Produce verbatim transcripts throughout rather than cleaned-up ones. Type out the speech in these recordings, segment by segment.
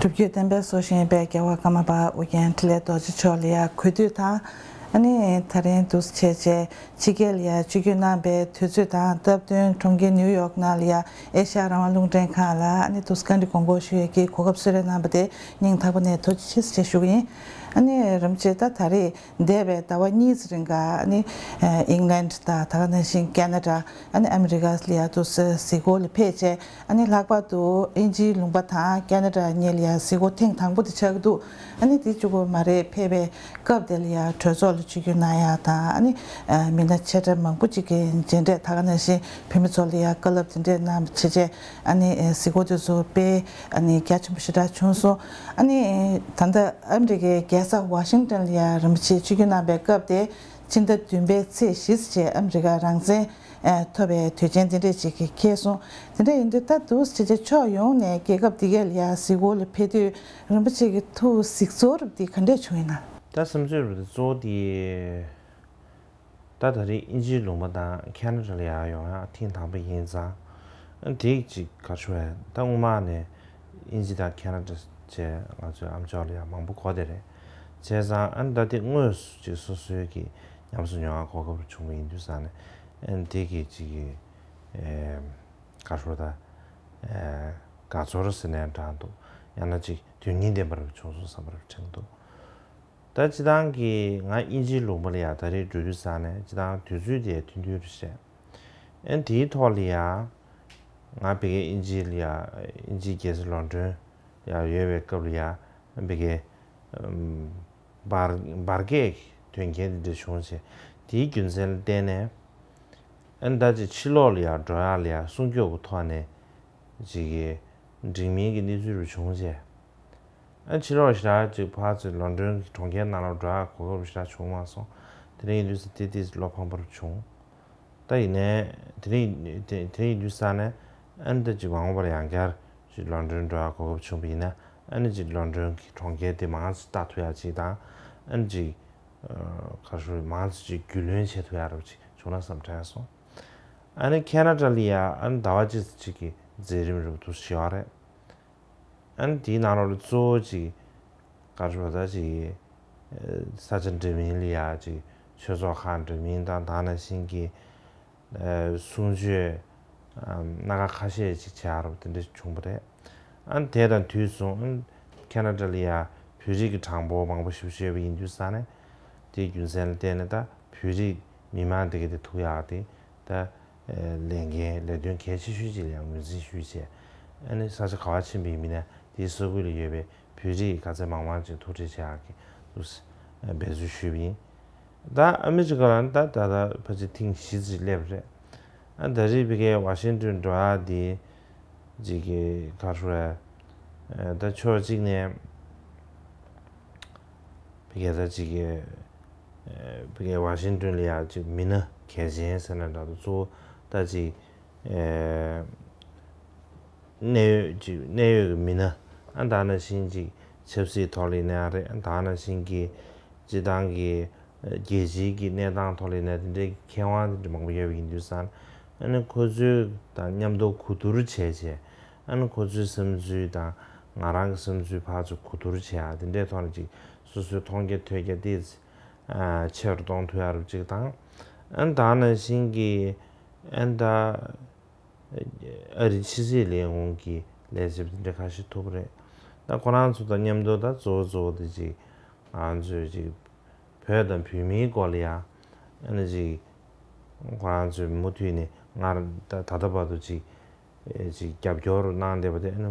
སྒྲུབ་བརྒྱུད་བསྟན་པའི་སྲོག་ཤིང་སྦས་རྒྱལ་བ་ཀརྨ་པ་ཨོ་རྒྱན་འཕྲིན་ལས་རྡོ་རྗེ་མཆོག་ལ་ཡ་གུས་འདུད་དང་། ཨ་ནི་ད་རིང་འདུག་སེ་བྱས་བྱས་ཕྱི་རྒྱལ་ལ་ཡ་ཆིབས་བསྒྱུར་གནང་བའི་དུས་ཚོད་དང་སྟབས་བསྟུན་གྲོང་ཁྱེར་ནིའུ་ཡོག་ནང་ལ་ཡ་ཨེ་ཤ་ཡ་རང་དབང་རླུང་འཕྲིན་ཁང་ལ་ཨ་ནི་འདུག་སེ་བཀའ་འདྲི་དགོངས་སྐོར་ཞུ་ཡས་ཀྱི་གོ་སྐབས་གསོལ་རས་གནང་བ་དེ་སྙིང་ཐག་པ་ནས་ཐུགས་རྗེ་ཆེ་ཞེས་ཞུ་གི་ཡིན། ཨ་ནི་རིན་པོ་ཆེ་ད་ད་རེས་འདས་པའི་ཟླ་བ་གཉིས་ཙམ་རིང་ག་ཨ་ནི་ཨིང་ལན་དང་ད་ག་ནང་བཞིན་ཁེ་ན་ཌ། ཨ་ནི་ཨ་མི་རི་ཀ་ལ་ཡ་འདུག་སེ་གཟིགས་སྐོར་ལ་ཕེབས་བྱས། ཨ་ནི་ལྷག་པར་དུ་དབྱིན་ཇིའི་ལུང་པ་དང་ཁེ་ན་ཌ་གཉིས་ལ་ཡ་གཟིགས་སྐོར་ཐེངས་དང་པོ་དེ་ཆགས་ཀྱི་འདུག་ཨ་ནི་དེ་གཅིག་པོ་མ་རེད། ཕེབས་པའི་སྐབས་དེ་ལ་ཡ་གྲོས་ཚོགས་ལ་ཆིབས་བསྒྱུར་གནང་ཡ་དང་། ཨ་ནི་མི་སྣ་ཆེ་ཕྲ་མང་པོ་ཅིག་གི་མཇལ་འཕྲད། ད་ག་ནང་བཞིན་བུད་མེད་ཚོ་ལ་ཡ་བཀའ་སློབ་དེ་འདྲས་གནང་བྱས་བྱས། ཨ་ནི་གཟིགས་སྐོར་དེ་ཚོ་དཔེ་ཨ་ནི་རྒྱ་ཆེན་པོ་ཞེ་དྲག་བྱུང་སོང་། ཨ་ནི་ད་ལྟ་ཨ་མི་རི་ཀའི་རྒྱལ་ས་ཝ་ཤིང་ཏོན་ལ་ཡ་རིན་པོ་ཆེ་ཆིབས་བསྒྱུར་གནང་བའི་སྐབས་དེ་ཕྱི་ཟླ་བདུན་པའི་ཚེས་བཞི་ཙམ་བྱས་ཨ་མི་རི་ཀ་རང་བཙན་ཐོབ་པའི་དུས་ཆེན་དེ་འདྲས་ཅིག་གི་འཁེལ་སོང་། དེ་འདྲ་ཡིན་དུས་ད་འདུག་སེ་བྱས་བྱས་ཕྱོགས་ཡོངས་ནས་རྒྱལ་ཁབ་འདི་གའི་ལ་ཡ་གཟིགས་སྐོར་ལ་ཕེབས་དུས་རིན་པོ་ཆེ་གི་ཐུགས་གཟིགས་ཚོར་དེ་ག་འདྲས་བྱུང་ཡིན་ན། ད་བསམ་ཚུལ་རེད་གཙོ་བོ་དེ་ད་ད་རེས་དབྱིན་ཇིའི་ལུང་པ་དང་ཁེ་ན་ཌ་ལ་ཡ་ཡོང་ཡ་ཐེངས་དང་པོ་ཡིན་ཙང་། དེ་ཅིག་ག་རེ་ཞུ་དགོས་རེད། ད་སྔོན་མ་ནས་དབྱིན་ཇི་དང་ཁེ་ན་ཌ་བཅས་ང་ཚོའི་ཨ་མཆོག་ལ་ཡ་མང་པོ་གོ་བསྡད་རེད། བྱས་ཙང་ཨ་ནི་ད་དེ་དངོས་སུ་ཅིག་སོ་སོའི་གི་ཉམས་སུ་མྱོང་བ་གོ་སྐབས་བྱུང་བ་ཡིན་དུས་ཙང་ནས། ཨ་ནི་དེ་གི་ཅིག་གི་ཨེ་ག་རེ་ཞུ་དགོས་རེད། ཨེ་དགའ་ཚོར་ཟེར་ནའི་འདྲ་འདུག་ཡང་ན་ཅིག་དོན་སྙིང་ལྡན་པ་རུ་བྱུང་སོང་བསམ་པ་རུ་དྲན་འདུག་ད་སྤྱིར་བཏང་གི་ང་དབྱིན་ཇིའི་ལུང་པ་ལ་ཡ་ད་རེས་འགྲོ་དུས་ཙང་ནས་སྤྱིར་བཏང་དུས་ཚོད་དེ་ཐུང་ཐུང་རེད་ཤག་ཨ་ནི་དེའི་ཐོག་ལ་ཡ་ང་ཕ་གིར་དབྱིན་ཇི་ལ་ཡ་དབྱིན་ཇིའི་རྒྱལ་ས་ལོན་ཌོན་ལ་ཡ་ཡོད་པའི་སྐབས་ལ་ཡ་ཕ་གིར་ཨམ་འབར་འབར་གས་དོན་རྐྱེན་དེ་འདྲ་བྱུང་བྱས། དེའི་རྒྱུ་མཚན་ལ་བརྟེན་ནས་ཨ་ནི་ད་ཅིག་ཕྱི་ལོགས་ལ་ཡ་འགྲོ་ཡ་ལ་ཡ་སྲུང་སྐྱོབ་ཀྱི་ཐོག་ནས་ཅིག་གི་འགྲིག་མིན་གྱི་གནས་ཚུལ་རུ་བྱུང་བྱས། ཨ་ཕྱི་ལོགས་ཞེ་དྲག་ཅིག་ཕར་ཚུར་ལོན་ཌོན་གྱི་གྲོང་ཁྱེར་ནང་ལ་འགྲོ་ཡག་གོ་སྐབས་ཞེ་དྲག་བྱུང་མ་སོང་། དེ་རིང་ཡིན་དུས་ཙང་ཏོག་ཙམ་བློ་ཕམ་པ་རུ་བྱུང་། ད་ཡིན་ནའི་དེ་རིང་དེ་དེ་རིང་ཡིན་དུས་ཙང་ནས་ཨ་ནི་ད་ཅིག་མ་འོངས་པར་ཡང་བསྐྱར་ཅིག་ལོན་ཌོན་འགྲོ་ཡག་གོ་སྐབས་བྱུང་བ་ཡིན་ན། ཨ་ནི་ཅིག་ལོན་ཌོན་གྱི་གྲོང་ཁྱེར་དེ་མང་ཙམ་ལྟ་ཐུབ་ཡག་ཅིག་དང་། ཨ་ནི་ཅིག་ག་རེ་ཞུ་དགོས་རེད། མང་ཙམ་ཅིག་རྒྱུས་ལོན་བྱེད་ཐུབ་ཡག་རབ་ཅིག་བྱུང་ན་བསམ་དྲན་སོང་། ཨ་ནི་ཁེ་ན་ཌ་ལ་ཡ་ཨ་ནི་ཟླ་བ་གཅིག་ཙམ་ཅིག་གི་མཛད་རིམ་རུ་འདུག་ཞུ་བ་རེད། ཨ་ནི་དེའི་ནང་ལོགས་ལ་གཙོ་བོ་ཅིག་ག་རེ་ཞུ་དགོས་རེད། ད་ཅིག་ས་ཆ་འདྲ་མིན་ལ་ཡ་ཅིག་ཆོས་ཚོགས་ཁག་འདྲ་མིན་དང་། ད་ག་ནང་བཞིན་གྱི་གསུང་ཆོས་སྣ་ཁ་ཁ་ཤས་ཅིག་བྱས་རབས་དེ་འདྲ་བྱུང་བ་རེད། ཨ་ནི་དེ་དང་དུས་མཚུངས་ཨ་ནི་ཁེ་ན་ཌ་ལ་ཡ་བོད་རིགས་ཀྱི་གྲངས་འབོར་མང་པོ་ཞེ་པོ་ཅིག་ཡོད་པ་ཡིན་དུས་ཙང་ནས། དེའི་རྒྱུ་མཚན་ལ་བརྟེན་ནས་ད་བོད་རིགས་མི་མང་དེ་ག་དེ་ཐུག་ཡག་དེ་ད་ལས་འགན་ལས་དོན་གལ་ཆེ་ཤོས་ཅིག་ལ་ཡང་ངོས་འཛིན་ཞུས་བྱས། ཨ་ནི་ས་ཆ་ག་པར་ཕྱིན་པ་ཡིན་ན་དེའི་ས་ཁུལ་ལ་ཡོད་པའི་བོད་རིགས་ག་ཚད་མང་མང་ཅིག་ཐུག་འཕྲད་བྱེད་ཡག་གི་འདུག་སེ་འབད་རྩོལ་ཞུས་པ་ཡིན། ད་ཨ་མི་རི་ཀ་ལ་ད་ད་ལྟ་ཕལ་ཆེར་ཐེངས་བཞི་ཙམ་སླེབས་རེད། ཨ་ད་རེས་ཕ་གིར་ཝ་ཤིང་ཏོན་འགྲོ་ཡག་དེ་ཅིག་གི་ག་རེ་ཞུ་དགོས་རེད། ད་ཕྱོགས་གཅིག་ནས་ཕ་གིར་ད་ཅིག་གི་ཕ་གིར་ཝ་ཤིང་ཏོན་ལ་ཡ་ཅིག་མི་སྣ་གལ་ཆེན་ཟེར་ན་འདྲ་འདུག་གཙོ་བོ་ད་ཅིག་གནད་ཡོད་ཅིག་གནད་ཡོད་ཀྱི་མི་སྣ། ཨ་ད་ནང་བཞིན་ཅིག་ཆབ་སྲིད་ཐོག་ལ་ཡིན་ན་ཡང་རེད། ཨ་ད་ནང་བཞིན་གྱི་སྤྱིར་བཏང་གི་རྒྱལ་སྤྱིའི་གི་གནས་སྟངས་ཐོག་ལ་ཡིན་ན་དེ་འདྲའི་མཁས་དབང་དེ་འདྲ་མང་པོ་ཡོད་པ་ཡིན་དུས་ཙང་། ཨ་ནི་ཁོ་ཚོའི་དང་མཉམ་དུ་གོ་བསྡུར་བྱས་བྱས། ཨ་ནི་ཁོ་ཚོའི་བསམ་ཚུལ་དང་ང་རང་གི་བསམ་ཚུལ་ཕར་ཚུར་གོ་བསྡུར་བྱེད་ཡག་དེ་འདྲའི་ཐོག་ནས་ཅིག་སོ་སོའི་མཐོང་རྒྱ་ཐོས་རྒྱ་ཏོག་ཙམ་ཨ་ཆེ་རུ་གཏོང་ཐུབ་ཡག་རུ་ཅིག་དང་། ཨ་ནི་ད་ནང་བཞིན་གྱི་ཨ་ནི་ད་ཨ་རིའི་ཕྱི་སྲིད་ལས་ཁུངས་ཀྱི་ལས་བྱེད་པ་དེ་འདྲ་ཁ་ཤས་ཐུག་པ་རེད། ད་ཁོ་རང་ཚོ་དང་མཉམ་དུ་ད་གཙོ་བོ་གཙོ་བོ་དེ་ཅིག་ང་ཚོས་ཅིག་བོད་དང་བོད་མིའི་སྐོར་ལ་ཡ་ཨ་ནི་ཅིག་ཁོ་རང་ཚོས་མུ་མཐུད་ནས་སྔར་ད་ད་ལྟ་བར་དུ་ཅིག་ཨེ་ཅིག་རྒྱབ་སྐྱོར་གནང་བསྡད་པ་དེ་ཨ་ནི་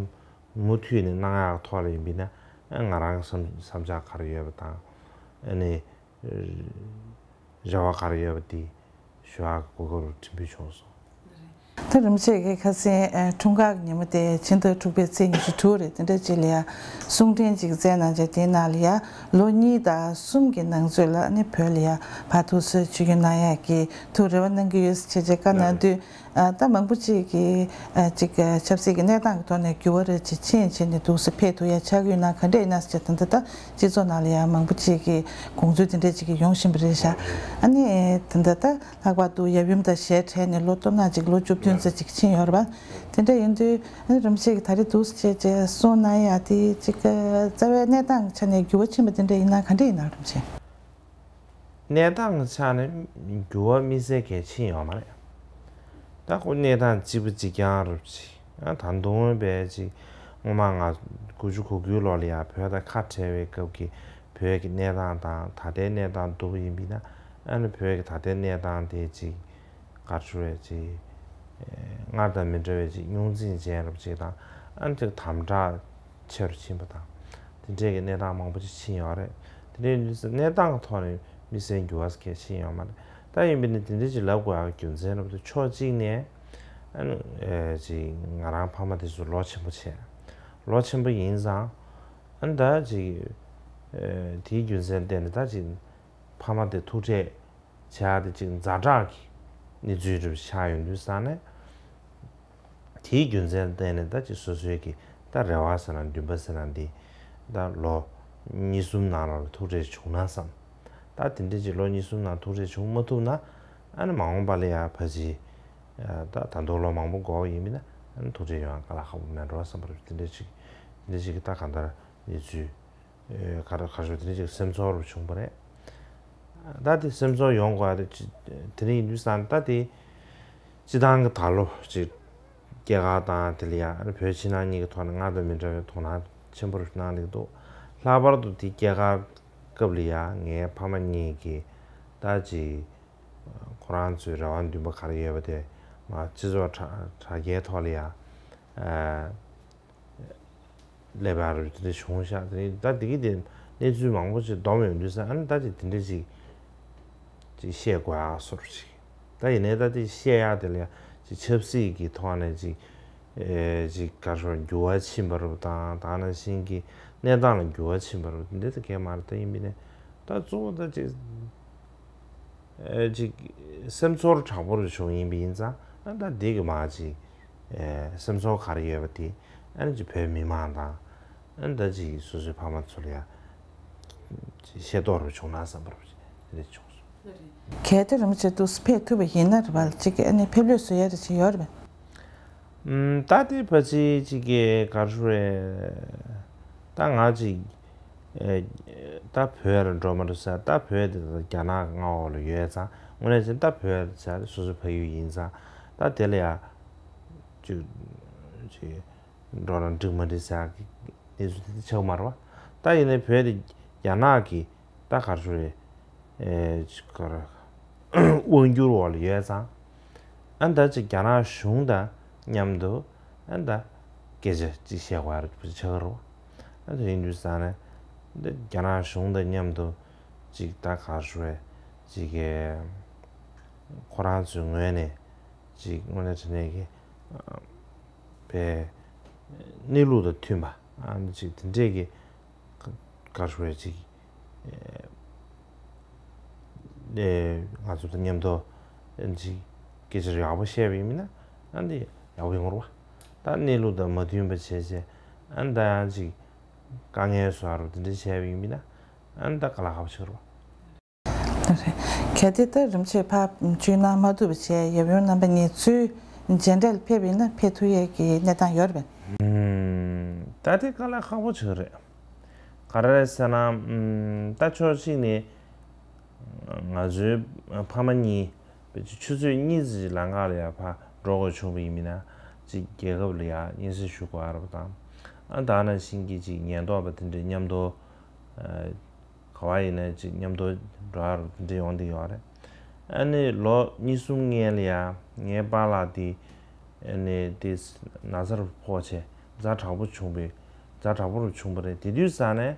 མུ་མཐུད་ནས་གནང་ཡག་ཐོག་ལ་ཡིན་པས་ན། ཨ་ང་རང་བསམ་བསམ་འཆར་ག་རེ་ཡོད་པ་དང་། ཨ་ནི་རེ་བ་ག་རེ་ཡོད་པ་དེ་ཞུ་ཡག་གི་གོ་སྐབས་རུ་འཕྲིན་འབུལ་བྱུང་སོང་། ད་རིན་པོ་ཆེ་གིས་ཁ་སང་ཨ་འཁྲུངས་སྐར་གྱི་ཉིན་མོ་དེ་ཕྱི་ཟླ་དྲུག་པའི་ཚེས་ཉི་ཤུ་དྲུག་རེད། དེ་འདྲ་ཅིག་ལ་ཡ་གསུང་འཕྲིན་ཅིག་བསྩལ་གནང་བྱས། དེའི་ནང་ལ་ཡ་ལོ་གཉིས་དང་གསུམ་གྱི་ནང་ཚུད་ལ་ཨ་ནི་བོད་ལ་ཡ་ཕར་ཐུགས་སུ་ཆིབས་བསྒྱུར་གནང་ཡག་གི་ཐུགས་རེ་བ་གནང་གི་ཡོད་ཟེར་བྱས་བྱས་བཀའ་གནང་དུས། ཨ་ད་མང་པོ་ཅིག་གིས་ཨ་ཅིག་ཨ་ཆབ་སྲིད་ཀྱི་གནས་སྟངས་ཀྱི་ཐོག་ནས་འགྱུར་བ་རེ་ཅིག་ཕྱིན་བྱས་ནས་འདུག་སེ་ཕེབས་ཐུབ་ཡ་ཆགས་ཀྱི་ཡོད་ན་ག་འདྲ་ཡིན་ན་ཟེར་བྱས། ད་ལྟ་ད་སྤྱི་ཚོགས་ནང་ལ་ཡང་མང་པོ་ཅིག་གིས་དགོངས་ཚུལ་དེ་འདྲ་ཅིག་གིས་ཡོང་བཞིན་པ་རེད་ཤག་ཨ་ནི་ད་ལྟ་ད་ལྷག་པར་དུ་ཡབ་ཡུམ་དང་ཞལ་བྲལ་ནས་ལོ་སྟོང་ཕྲག་གཅིག་ལོ་བཅུ་ ཐོན་ས་ཅིག་ཕྱིན་ཡོད་རེད་པ། དེ་འདྲ་ཡིན་དུས་ཨ་ནི་རིན་པོ་ཆེ་གིས་ད་རེས་འདུག་སེ་བྱས་བྱས་གསུངས་གནང་ཡ་དེ་ཅིག་རྩ་བའི་གནས་སྟངས་ཀྱི་ཆ་ནས་འགྱུར་བ་ཕྱིན་པ་དེ་འདྲ་ཡིན་ན་ག་འདྲ་ཡིན་ན་རིན་པོ་ཆེ། གནས་སྟངས་ཀྱི་ཆ་ནས་འགྱུར་བ་དམིགས་བསལ་གང་ཕྱིན་ཡོད་མ་རེད། ད་ཁོ་གནས་སྟངས་གཅིག་པ་གཅིག་རྐྱང་རེད་ཅེ། ད་དུང་བས་ཅིག་སྔོན་མ་ང་དགུ་བཅུ་གོ་དགུའི་ལོ་ལ་ཡ་བོད་དང་ཁ་བྲལ་བའི་སྐབས་ཀྱི་བོད་ཀྱི་གནས་སྟངས་དང་ད་ལྟའི་གནས་སྟངས་བསྡུར་བ་ཡིན་པ་ཡིན་ན། ཨ་ནི་བོད་ཀྱི་ད་ལྟའི་གནས་སྟངས་དེ་ཅིག་ག་རེ་ཞུ་དགོས་རེད་ཅེ། སྔར་དང་མི་འདྲ་བའི་ཅིག་རྙོག་འཛིང་ཅན་རབ་ཅིག་དང་། ཨ་ནི་ཅིག་དམ་དྲག་ཆེ་རུ་ཕྱིན་པ་དང་། དེ་འདྲའི་གི་གནས་སྟངས་མང་པོ་ཅིག་ཕྱིན་ཡོད་རེད། དེ་འདྲའི་གནས་སྟངས་ཀྱི་ཐོག་ནས་དམིགས་བསལ་འགྱུར་བ་གང་ཕྱིན་ཡོད་མ་རེད། ད་ཡིན་པས་ན་དེ་འདྲའི་ཅིག་ལབ་དགོས་ཡག་རྒྱུ་མཚན་རབ་ཏུ་ཕྱོགས་གཅིག་ནས། ཨ་ནི་ཅིག་ང་རང་ཕ་མ་དེ་ཚོ་ལོ་ཆེན་པོ་བྱས། ལོ་ཆེན་པོ་ཡིན་ཙང་། ཨ་ནི་ད་ཅིག་དེའི་རྒྱུ་མཚན་བརྟེན་ནས་ད་ཅིག་ཕ་མ་དེ་ཐུག་འཕྲད་བྱ་དེ་ཅིག་ཛ་དྲག་གི་གནས་ཚུལ་རེ་ཆགས་ཡོང་དུས་ཙང་ནས། དེའི་རྒྱུ་མཚན་བརྟེན་ནས་ད་ཅིག་སོ་སོའི་གི་ད་རེ་བ་ཟེར་ན་འདུན་པ་ཟེར་ན་འདི་ད་ལོ་གཉིས་གསུམ་ནང་ལ་ཐུག་འཕྲད་བྱུང་ན་བསམ། ད་དེ་འདྲ་ཅིག་ལོ་གཉིས་གསུམ་ནང་ཐུག་འཕྲད་བྱུང་མ་ཐུབ་ན། ཨ་ནི་མ་འོངས་པ་ལ་ཡ་ཕལ་ཆེར་ད་ད་དུང་ལོ་མང་པོ་འགོར་བ་ཡིན་མིན་ན། ཨ་ནི་ཐུག་འཕྲད་ཡོང་ཡ་དཀའ་ལས་ཁག་པོ་མེད་འགྲོ་བསམ་པ་རེད། དེ་འདྲ་ཅིག་དེ་འདྲ་ཅིག་གི་ད་གང་ལྟར་གནས་ཚུལ། ག་རེ་ག་རེ་ཞུ་དེ་འདྲ་ཅིག་སེམས་ཚོར་རུ་བྱུང་བ་རེད། ད་དེ་སེམས་ཚོར་ཡོང་དགོས་ཡ་དེ་ཅི་དེ་འདྲ་ཡིན་དུས་ཙང་ད་དེ་སྤྱི་བཏང་གི་ད་ལོ་ཅིག་སྐྱེས་སྐར་དང་དེ་ལ་ཡ་བོད་ཕྱི་ནང་གཉིས་ཀྱི་ཐོག་ནས་སྔར་དང་མི་འདྲ་བའི་དོ་སྣང་ཆེན་པོ་རུ་གནང་གི་འདུག་ལྷག་པར་དུ་དེ་སྐྱེས་སྐར་སྐབས་ལ་ཡ་ངའི་ཕ་མ་གཉིས་ཀྱིས་ད་ཅིག་ཁོ་རང་ཚོའི་རེ་བ་འདུན་པ་ག་རེ་ཡོད་པ་དེ་མར་སྤྱི་ཚོགས་དྲ་དྲ་རྒྱའི་ཐོག་ལ་ཡ། སླེབས་ཡག་རུ་དེ་འདྲ་བྱུང་ཤག་དེ་ད་དེ་གི་དེ་གནས་ཚུལ་མང་པོ་ཅིག་བསྡོམས་ཡོང་དུས་ཙང་ཨ་ནི་ད་ཅིག་དེ་འདྲ་ཅིག་ཅིག་བཤད་དགོས་ཡག་བཟོ་འདྲ་ཅིག་ད་ཡིན་ནའི་ད་དེ་བཤད་ཡག་དེ་ལ་ཅིག་ཆབ་སྲིད་ཀྱི་ཐོག་ནས་ཅིག་ཨེ་ཅིག་ག་རེ་ཞུ་འགྱུར་བ་ཕྱིན་པ་རུ་དང་ད་ནང་བཞིན་གྱི་གནས་སྟངས་ལ་འགྱུར་བ་ཕྱིན་པ་རུ་དེ་འདྲ་ད་གས་མ་རེད། ད་ཡིན་པས་ནས་ད་གཙོ་བོ་ད་ཅིག་ཨེ་ཅིག་སེམས་ཚོར་དྲག་པོ་རུ་བྱུང་ཡིན་པ་ཡིན་ཙང་ཨ་ད་འདི་གི་མ་ཅིག་ཨེ་སེམས་ཚོར་ག་རེ་ཡོད་པ་དེ་ཨ་ནི་ཅིག་བོད་མི་མང་དང་ཨ་ད་ཅིག་སོ་སོའི་ཕ་མ་ཚོ་ལ་ཡ་ཅིག་ཤེས་རྟོགས་རུ་བྱུང་ན་བསམ་པ་རུ་དེ་འདྲ་བྱུང་སོང་། གལ་ཏེ་རིན་པོ་ཆེ་འདུག་སེ་ཕེབས་ཐུབ་པ་ཡིན་ན་རེད་པ་ཅིག་ཨ་ནི་ཕེབས་ལུགས་བཟོ་ཡ་རེ་ཅིག་ཡོད་རེད་པས། ཨུམ། ད་དེ་ཕལ་ཆེར་ཅིག་གི་ག་རེ་ཞུ་རེད། ད་ང་ཅིག་ཨེ་ད་བོད་ལ་འགྲོ་མ་འགྲོ་ཟེར། ད་བོད་དེ་ད་རྒྱ་ནག་མངའ་འོག་ལ་ཡོད་ཙང་དངོས་གནས་བྱས་ན་ད་བོད་ཟེར་སོ་སོའི་ཕ་ཡུལ་ཡིན་ཙང་ད་དེ་ལ་ཡ་ཅིག་ཅིག་འགྲོ་ན་འགྲིག་མ་འགྲིག་ཟེར་གི་གནས་ཚུལ་དེ་འདྲ་ཆགས་མ་རེད་པ། ད་ཡིན་ནའི་བོད་དེ་རྒྱ་ནག་གི་ད་ག་རེ་ཞུ་རེད། ཨེ་ཅིག་ག་རེ་དབང་སྒྱུར་འོག་ལ་ཡོད་ཙང་། ཨ་ད་ཅིག་རྒྱ་ནག་གཞུང་དང་མཉམ་དུ་ཨ་ད་སྐད་ཆ་ཅིག་བཤད་དགོས་ཡ་རེ་ཆགས་ཀྱི་རེད་པ། ཨ་ད་ཡིན་དུས་ཙང་ནས་འདི་རྒྱ་ནག་གཞུང་དང་མཉམ་དུ་ཅིག་ད་ག་རེ་ཞུ་རེད། ཅིག་གི་ཁོ་རང་ཚོའི་ངོས་ནས་ཅིག་དངོས་གནས་དྲང་གནས་ཀྱི་པའི་གནས་ལུགས་དང་མཐུན་པ་ཨ་ནི་ཅིག་དེ་འདྲས་ཀྱི་བཀའ་ཤོག་ཅིག་ཨེ་ང་ཚོ་དང་མཉམ་དུ་ཅིག་སྐད་ཆ་ཡག་པོ་བཤད་པ་ཡིན་མིན་ན་ཨ་ནི་ཡག་པོ་ཡོང་རོགས། ད་གནས་ལུགས་དང་མ་མཐུན་པ་བྱས་བྱས་ཨ་ནི་ད་ཡང་ཅིག་དཀའ་ངལ་བཟོ་ཡ་རོགས་དེ་འདྲས་བྱས་པ་ཡིན་མིན་ན་ཨ་ནི་ད་དཀའ་ལས་ཁག་པོ་ཆགས་རོགས། གལ་ཏེ་ད་རིན་པོ་ཆེ་ཕར་བཅར་གནང་མ་ཐུབ་པ་བྱས་ཡབ་ཡུམ་རྣམ་པ་གཉིས་ཚུར་མཇལ་འཕྲད་ལ་ཕེབས་ཡིན་ན་ཕེབས་ཐུབ་ཡས་ཀྱི་གནས་སྟངས་ཡོད་རེད་པས། ད་དེ་དཀའ་ལས་ཁག་པོ་ཆགས་རེད། ག་རེ་རེད་ཟེར་ན་ད་ཕྱོགས་གཅིག་ནས་ང་ཚོའི་ཕ་མ་གཉིས་ཕལ་ཆེར་ཆུ་ཚོད་གཉིས་ཙམ་ལམ་ཁ་ལ་ཡ་ཕར་འགྲོ་དགོས་བྱུང་བ་ཡིན་མིན་ན་ཅིག་རྒྱལ་ཁབ་ལ་ཡ་སྙན་སེང་ཞུ་དགོས་ཡ་རེད་པ་དང་ཨ་ད་ནང་བཞིན་གྱི་ཅིག་ཉེན་རྟོག་པ་དེ་འདྲས་མཉམ་དུ། ག་བ་ཡིན་ན་ཅིག་མཉམ་དུ་འགྲོ་ཡ་རུ་འདི་ཡོང་འདི་ཡོད་རེད། ཨ་ནི་ལོ་གཉིས་གསུམ་སྔོན་ལ་ཡ་ངའི་པཱ་ལགས་དེ་ཨ་ནི་དེ་ན་ཚ་རུ་ཕོག་བྱས་ཛ་དྲག་པོ་བྱུང་བའི་ཛ་དྲག་པོ་རུ་བྱུང་བ་རེད། དེ་དུས་ཙ་ནས་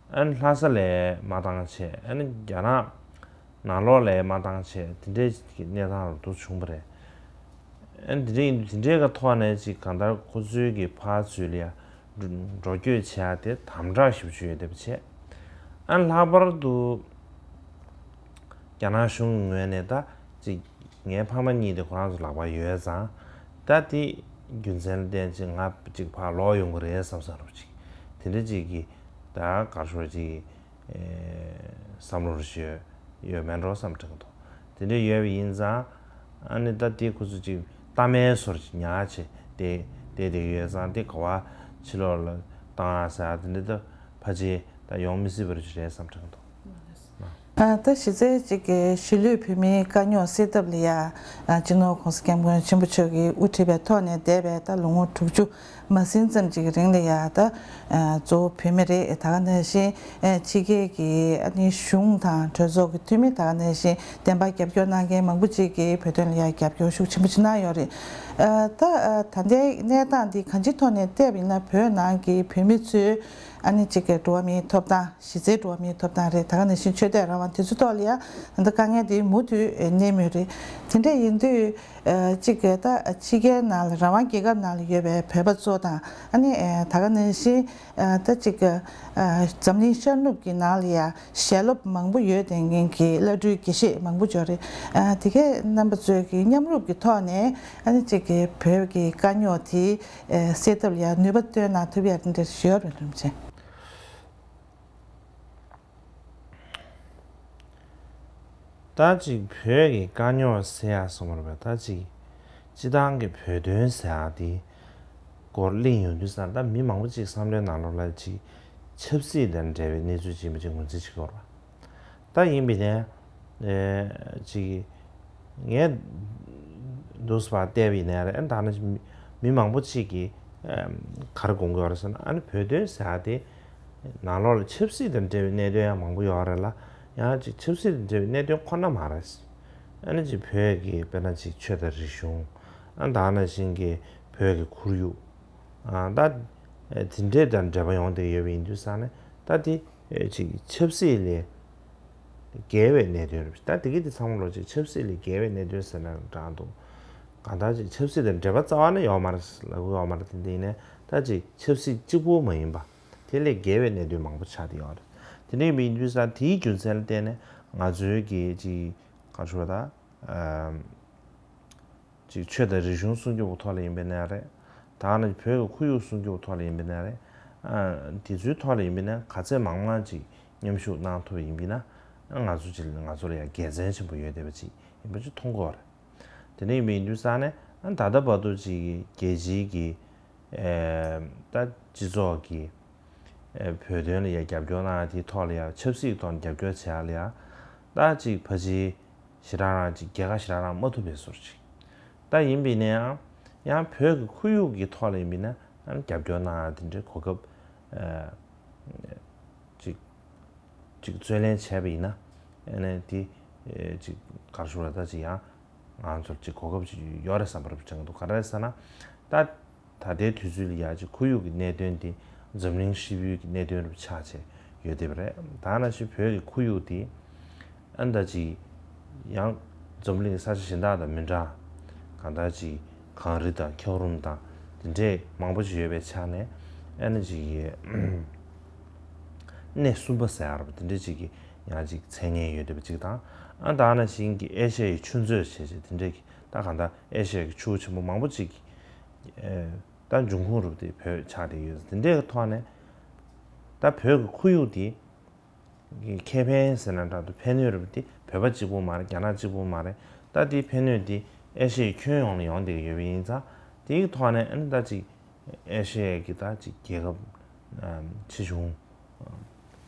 ཨ་ནི་ལྷ་ས་ལ་མ་བཏང་བྱས་ཨ་ནི་རྒྱ་ནག་ནང་ལོགས་ལ་མ་བཏང་བྱས་དེ་འདྲའི་གི་གནས་སྟངས་རུ་འདུག་བྱུང་བ་རེད། ཨ་ནི་དེ་འདྲའི་དེ་འདྲའི་གི་ཐོག་ནས་ཅིག་གང་ལྟར་ཁོ་ཚོའི་གི་ཕར་ཚུར་ལ་ཡ་འགྲོ་སྐྱོད་བྱེད་ཡ་དེ་དམ་དྲག་ཞེ་པོ་ཅིག་ཡོད་བསྡད་པ་བྱས། ཨ་ནི་ལྷག་པར་དུ་རྒྱ་ནག་གཞུང་གི་ངོས་ནས་ད་ཅིག་ངའི་ཕ་མ་གཉིས་དེ་ཁོ་རང་ཚོ་ལག་པར་ཡོད་ཙང་ད་དེ་རྒྱུ་མཚན་ལ་བརྟེན་ཅིག་ང་ཅིག་ཕར་ལོག་ཡོང་གི་རེད་བསམ་བསམ་རུ་ཅིག་དེ་འདྲ་ཅིག་གི་ད་གར་ཤོར་ཅིག་བསམ་བློ་རེ་ཞིག་ཡོད་མེད་འགྲོ་བསམ་དྲན་གྱི་འདུག་དེ་འདྲ་ཡོད་པ་ཡིན་ཙང་ཨ་ནི་ད་དེ་ཁོ་ཚོ་ཅིག་ གཏའ་མའི་སོར་ཅིག་ཉར་བྱས་ཏེ་བསྡད་བསྡད་ཀྱི་ཡོད་ཙང་དེ་ག་བ་ཕྱི་ལོགས་ལ་བཏང་ཡ་ཟེར་ཡ་དེ་འདྲ་ད་ཕལ་ཆེར་ད་ཡོང་མི་སྲིད་པ་རེད་བསམ་དྲན་འདུག་ཨ་ད་གཞི་རྩའི་གཅིག་གི་གཞིས་ལུས་བོད་མིའི་དཀའ་རྙོག་སེལ་ཐབས་ལ་ཡ་ཨ་སྤྱི་ནོར་༸གོང་ས་༸སྐྱབས་མགོན་ཆེན་པོ་མཆོག་གིས་དབུ་ཁྲིད་པའི་ཐོག་ནས་འདས་པའི་ད་ལོ་ངོ་དྲུག་ཅུ་མ་ཟིན་ཙམ་གཅིག་གི་རིང་ལ་ཡ་ད་ཨ་གཙོ་བོ་བོད་མི་རེད། ད་ག་ནང་བཞིན་ཨ་ཕྱི་རྒྱལ་གྱི་ཨ་ནི་གཞུང་དང་གྲོས་ཚོགས་ཀྱི་འཐུས་མི། ད་ག་ནང་བཞིན་བདེན་པ་རྒྱབ་སྐྱོར་གནང་མཁན་མང་པོ་ཅིག་གིས་བོད་དོན་ལ་ཡ་རྒྱབ་སྐྱོར་ཤུགས་ཆེན་པོ་ཅིག་གནང་ཡོད་རེད། ཨ་ད་ཨ་ད་ལྟའི་གནས་སྟངས་འདི་གང་ཅིའི་ཐོག་ནས་བལྟས་པ་ཡིན་ན་བོད་ནང་གི་བོད་མི་ཚོའི་ཨ་ནི་གཅིག་གི་འགྲོ་བ་མིའི་ཐོབ་ཐང་། གཞི་རྩའི་འགྲོ་བ་མིའི་ཐོབ་ཐང་རེད། ད་ག་ནང་བཞིན་ཆོས་དད་རང་དབང་དེ་ཚོའི་ཐོག་ལ་ཡང་ད་དཀའ་ངལ་དེ་མུ་མཐུད་གནས་མུས་རེད། དེ་འདྲ་ཡིན་དུས་ཨ་གཅིག་གི་ད་ཕྱི་རྒྱལ་ནང་ལ་རང་དབང་རྒྱལ་ཁབ་ནང་ལ་ཡོད་པའི་བོད་པ་ཚོ་དང་ཨ་ནི་ཨ་ད་ག་ནང་བཞིན་ཨ་ད་གཅིག་གི་ཨ་འཛམ་གླིང་ཤར་ནུབ་ཀྱི་ནང་ལ་ཡང་ཞལ་སློབ་མང་པོ་ཡོད་བསྡད་མཁན་གྱི་བླ་སྤྲུལ་དགེ་བཤེས་མང་པོ་ཡོད་རེད། ཨ་དེ་གའི་རྣམ་པ་ཚོས་ཀྱི་མཉམ་རུབ་ཀྱི་ཐོག་ནས་ཨ་ནི་གཅིག་གི་བོད་ཀྱི་དཀའ་རྙོག་དེ་ཨ་སེལ་ཐབས་ལ་ཡང་ནུས་པ་བཏོན་གནང་ཐུབ་ཡ་དེ་འདྲ་ཞུ་ཡ་རེད་ལུམ་ཆེན། ད་ཅིག་བོད་ཀྱི་དཀའ་རྙོག་སེལ་ཡག་སོང་བ་རེད་པ། ད་ཅིག་སྤྱི་བཏང་གི་བོད་དོན་ཟེར་ཡག་དེ་སྐོར་གླེང་ཡོང་དུས་ཙང་ད་མི་མང་པོ་ཅིག་བསམ་བློའི་ནང་ལོགས་ལ་ཅིག་ཆབ་སྲིད་དང་འབྲེལ་བའི་གནས་ཚུལ་ཅིག་ཡིན་པ་ཅིག་ངོས་འཛིན་བྱེད་ཀྱི་ཡོད་རེད་པ། ད་ཡིན་པ་ཡིན་ནའི་ཨེ་ཅིག་ངས་འདུག་སེ་ཕར་བལྟས་པ་ཡིན་ནའི་རེད། ཨ་ནི་ད་ནི་མི་མང་པོ་ཅིག་གིས་ཨེ་ག་རེ་དགོངས་ཀྱི་ཡོད་རེད་ཟེར་ན། ཨ་ནི་བོད་དོན་ཟེར་ཡག་དེ་ནང་ལོགས་ལ་ཆབ་སྲིད་དང་འབྲེལ་བའི་གནད་དོན་ཡང་མང་པོ་ཡོད་རེད་ལ། ཡང་ཅིག་ཆབ་སྲིད་དང་འབྲེལ་བའི་གནད་དོན་ཁོ་ན་མ་རེད། ཨ་ནི་ཅིག་བོད་ཀྱི་དཔེར་ན་ཅིག་ཆོས་དང་རིག་གཞུང་། ཨ་ནི་ད་ནང་བཞིན་གྱི་བོད་ཀྱི་ཁོར་ཡུག། ཨ་ད་དེ་འདྲས་དང་འབྲེལ་བ་ཡོང་བསྡད་ཡོད་པ་ཡིན་དུས་ཙང་ནས་ད་དེ་ཅིག་ཆབ་སྲིད་ལས་བརྒལ་བའི་གནད་དོན་རེད། ད་དེ་གི་དེ་ཚང་མ་ལོ་ཅིག་ཆབ་སྲིད་ལས་བརྒལ་བའི་གནད་དོན་ཟེར་ན་འདྲ་འདུག་གང་ལྟར་ཅིག་ཆབ་སྲིད་དང་འབྲེལ་བ་རྩ་བ་ནས་ཡོད་མ་རེད་ལབ་ཀྱི་ཡོད་མ་རེད། དེ་འདྲ་ཡིན་ནའི་ད་ཅིག་ཆབ་སྲིད་གཅིག་པུ་མ་ཡིན་པ་དེ་ལས་བརྒལ་བའི་གནད་དོན་མང་པོ་ཆགས་བསྡད་ཡོད་རེད། དེ་འདྲ་ཡིན་པ་ཡིན་དུས་ཙང་དེའི་རྒྱུ་མཚན་ལ་བརྟེན་ནས་ང་ཚོའི་གི་ཅིག་ག་རེ་ཞུ་དགོས་རེད་ད། ཅིག་ཆོས་དང་རིག་གཞུང་སྲུང་སྐྱོབ་ཀྱི་ཐོག་ལ་ཡིན་པ་ཡིན་ནའི་རེད། ད་ནི་བོད་ཀྱི་ཁོར་ཡུག་སྲུང་སྐྱོབ་ཀྱི་ཐོག་ལ་ཡིན་པ་ཡིན་ནའི་རེད། ཨ་དེ་ཚོའི་ཐོག་ལ་ཡིན་པ་ཡིན་ན་ག་ཚད་མང་མང་ཅིག་མཉམ་ཞུགས་གནང་ཐུབ་པ་ཡིན་པ་ཡིན་ན། ཨ་ང་ཚོ་ཅིག་ང་ཚོ་ལ་ཡང་དགེ་མཚན་ཆེན་པོ་ཡོད་བསྡད་པ་ཅིག་ཡིན་པ་ཅིག་མཐོང་གི་ཡོད་རེད། དེ་འདྲ་ཡིན་པ་ཡིན་དུས་ཙང་ནས་ཨ་ད་ལྟ་བར་དུ་ཅིག་རྒྱལ་སྤྱིའི་གི་ཨེ་ད་སྤྱི་ཚོགས་ཀྱི་ཨེ་བོད་དོན་ལ་ཡ་རྒྱབ་སྐྱོར་གནང་ཡ་དེའི་ཐོག་ལ་ཡ་ཆབ་སྲིད་ཐོག་ནས་རྒྱབ་སྐྱོར་བྱེད་ཡ་ལ་ཡ་ད་ཅིག་ཕལ་ཆེར་ཞེ་དྲག་རང་ཅིག་རྒྱལ་ཁ་ཞེ་དྲག་རང་མ་ཐོབ་པའི་བཟོ་འདྲ་ཅིག་ད་ཡིན་པ་ཡིན་ན་ཡང་ཡང་བོད་ཀྱི་ཁོར་ཡུག་གི་ཐོག་ལ་ཡིན་པ་ཡིན་ན་ཡང་རྒྱབ་སྐྱོར་གནང་ཡ་དེ་འདྲའི་གོ་སྐབས་ཨེ་ཅིག་ཅིག་རྩོད་ལེན་བྱས་པ་ཡིན་ན་ཨ་ནི་དེ་ཨེ་ཅིག་ག་རེ་ཞུ་དགོས་རེད་ད། ཅིག་ཡང་ང་ཚོར་ཅིག་གོ་སྐབས་ཅིག་ཡོད་རེད་བསམ་པ་རེད་དྲན་གྱི་འདུག་ག་རེ་རེད་ཟེར་ན་ད། ད་ལྟའི་དུས་ཚོད་ལ་ཡ་ཅིག་ཁོར་ཡུག་གི་གནད་དོན་དེ་འཛམ་གླིང་ཧྲིལ་པོའི་གི་གནད་དོན་རུ་ཆགས་བྱས་ཡོད་བསྡད་པ་རེད། ད་ནང་བཞིན་བོད་ཀྱི་ཁོར་ཡུག་དེ་ཨ་ནི་ད་ཅིག་ཡང་འཛམ་གླིང་ས་ཆ་གཞན་དག་དང་མི་འདྲ། གང་ལྟར་ཅིག་གངས་རི་དང་འཁྱགས་རོམ་དང་དེ་འདྲས་མང་པོ་ཅིག་ཡོད་པའི་ཆ་ནས་ཨ་ནི་ཅིག་གནས་གསུམ་པ་ཟེར་ཡ་རེད་པ། དེ་འདྲས་ཅིག་གི་ཡང་ཅིག་མཚན་སྙན་ཡོད་བསྡད་པ་ཅིག་དང་། ཨ་ནི་ད་ནང་བཞིན་གྱི་ཨེ་ཤ་ཡའི་ཆུ་མཛོད་བྱས་བྱས་དེ་འདྲས་ཀྱི་ད་གང་ལྟར་ཨེ་ཤ་ཡ་གི་ཆུ་བོ་ཆེན་པོ་མང་པོ་ཅིག་གི་ཨེ། ད་འབྱུང་ཁུངས་རུ་དེ་བོད་ཆགས་བསྡད་ཡོད། དེ་འདྲའི་ཐོག་ནས་ད་བོད་ཀྱི་ཁོར་ཡུག་དེ་གི་ཁེ་ཕན་ཟེར་ན་འདྲ་འདུག་ཕན་གནོད་རུ་དེ་བོད་པ་གཅིག་པུ་མ་རེད། རྒྱ་ནག་གཅིག་པུ་མ་རེད། ད་དེའི་ཕན་གནོད་དེ་ཨེ་ཤི་ཡའི་ཁྱོན་ཡོངས་ལ་ཡོང་བསྡད་ཀྱི་ཡོད་པ་ཡིན་ཙང་། དེའི་ཐོག་ནས་ཨ་ནི་ད་ཅིག་ཨེ་ཤི་ཡའི་གི་ད་ཅིག་རྒྱལ་ཁབ་ཆེ་ཆུང་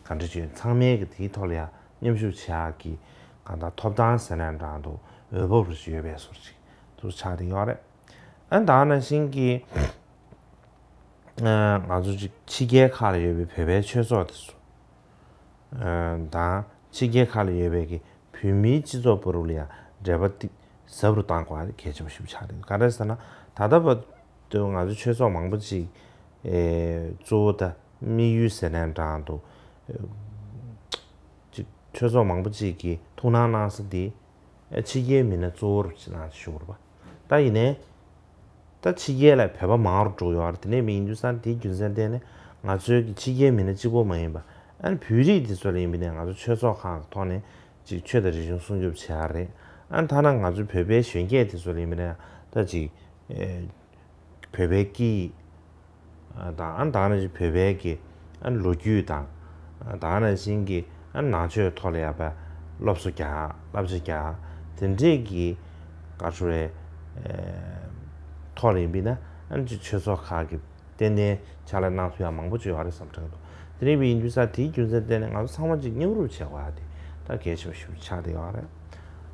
ག་འདྲ་ཅིག་ཚང་མའི་གི་དེའི་ཐོག་ལ་ཡང་མཉམ་ཞུགས་བྱེད་ཡག་གི་གང་ལྟར་ཐོབ་ཐང་ཟེར་ན་འདྲ་འདུག་འོས་བབ་རུ་ཅིག་ཡོད་པའི་བཟོ་ཅིག་ཏུ་ཆགས་བསྡད་ཡོད་རེད། ཨ་ནི་ད་ག་ནང་བཞིན་གྱི་ཨ་ང་ཚོ་ཅིག་ཕྱི་རྒྱལ་ཁག་ལ་ཡོད་པའི་བོད་པའི་ཆོས་ཚོགས་དེ་ཚོ་ཨ་དང་ཕྱི་རྒྱལ་ཁག་ལ་ཡོད་པའི་གི་བོད་མིའི་སྤྱི་ཚོགས་བར་ལ་ཡང་འབྲེལ་བ་ཏིག་ཟབ་རུ་གཏང་དགོས་པ་གལ་ཆེན་པོ་ཞིག་ཆགས་རེད། ག་རེ་ཟེར་ན་ད་ལྟ་བར་དུ་ང་ཚོ་ཆོས་ཚོགས་མང་པོ་ཅིག་ཨེ་གཙོ་བོ་ད་དམིགས་ཡུལ་ཟེར་ན་འདྲ་འདུག་ཅིག་ཆོས་ཚོགས་མང་པོ་ཅིག་གིས་ཐུགས་སྣང་གནང་ས་དེ་ཨ་ཕྱི་རྒྱལ་མི་སྣ་གཙོ་བོར་ཅིག་གནང་ཞུ་བ་རེད་པ། ད་ཡིན་ནའི་ད་ཕྱི་རྒྱལ་ལ་བོད་པ་མང་རུ་འགྲོ་ཡོད་རེད། དེ་ནས་མི་ཡིན་དུས་ཙང་དེའི་རྒྱུ་མཚན་བརྟེན་ནས་ང་ཚོའི་གི་ཕྱི་རྒྱལ་མི་སྣ་གཅིག་པོ་མ་ཡིན་པ་ཨ་ནི་བོད་རིགས་དེ་ཚོ་ལ་ཡིན་པ་ནས་ང་ཚོ་ཆོས་ཚོགས་ཁག་གི་ཐོག་ནས་ཅིག་ཆོས་དང་རིག་གཞུང་སྲུང་སྐྱོབ་བྱེད་ཡག་རེད། ཨ་ནི་ཐ་ན་ང་ཚོ་བོད་པའི་གཞོན་སྐྱེས་དེ་ཚོ་ལ་ཡིན་པ་ནས་ད་ཅིག་ཨེ་བོད་པའི་སྐད་ཡིག་དང་ཨ་ནི་ད་ནང་བཞིན་བོད་པའི་གི་ཨ་ནི་ལོ་རྒྱུས་དང་ད་ནང་བཞིན་གྱི་ཨ་ནི་ནང་ཆོས་ཐོག་ལ་ཡ་པ་སློབ་གསོ་རྒྱག་བསླབ་བྱ་རྒྱག་དེ་འདྲས་ཀྱི་ག་རེ་ཞུ་དགོས་རེད། ཨེ་ ཐོག་ལ་ཡིན་པས་ན་ཨ་ནི་ཅིག་ཆོས་ཚོགས་ཁག་གིས་ཏན་ཏན་ཕྱག་ལས་གནང་ཐུབ་ཡ་མང་པོ་ཅིག་ཡོད་རེད་བསམ་དྲན་འདུག་དེ་རིང་བའི་ཡིན་དུས་ས་དེའི་རྒྱུ་མཚན་བརྟེན་ནས་ང་ཚོ་ཚང་མ་ཅིག་མཉམ་རུབ་བྱེད་དགོས་ཡ་དེ་ད་གལ་ཆེ་བ་ཞིག་ཆགས་བསྡད་ཡོད་རེད།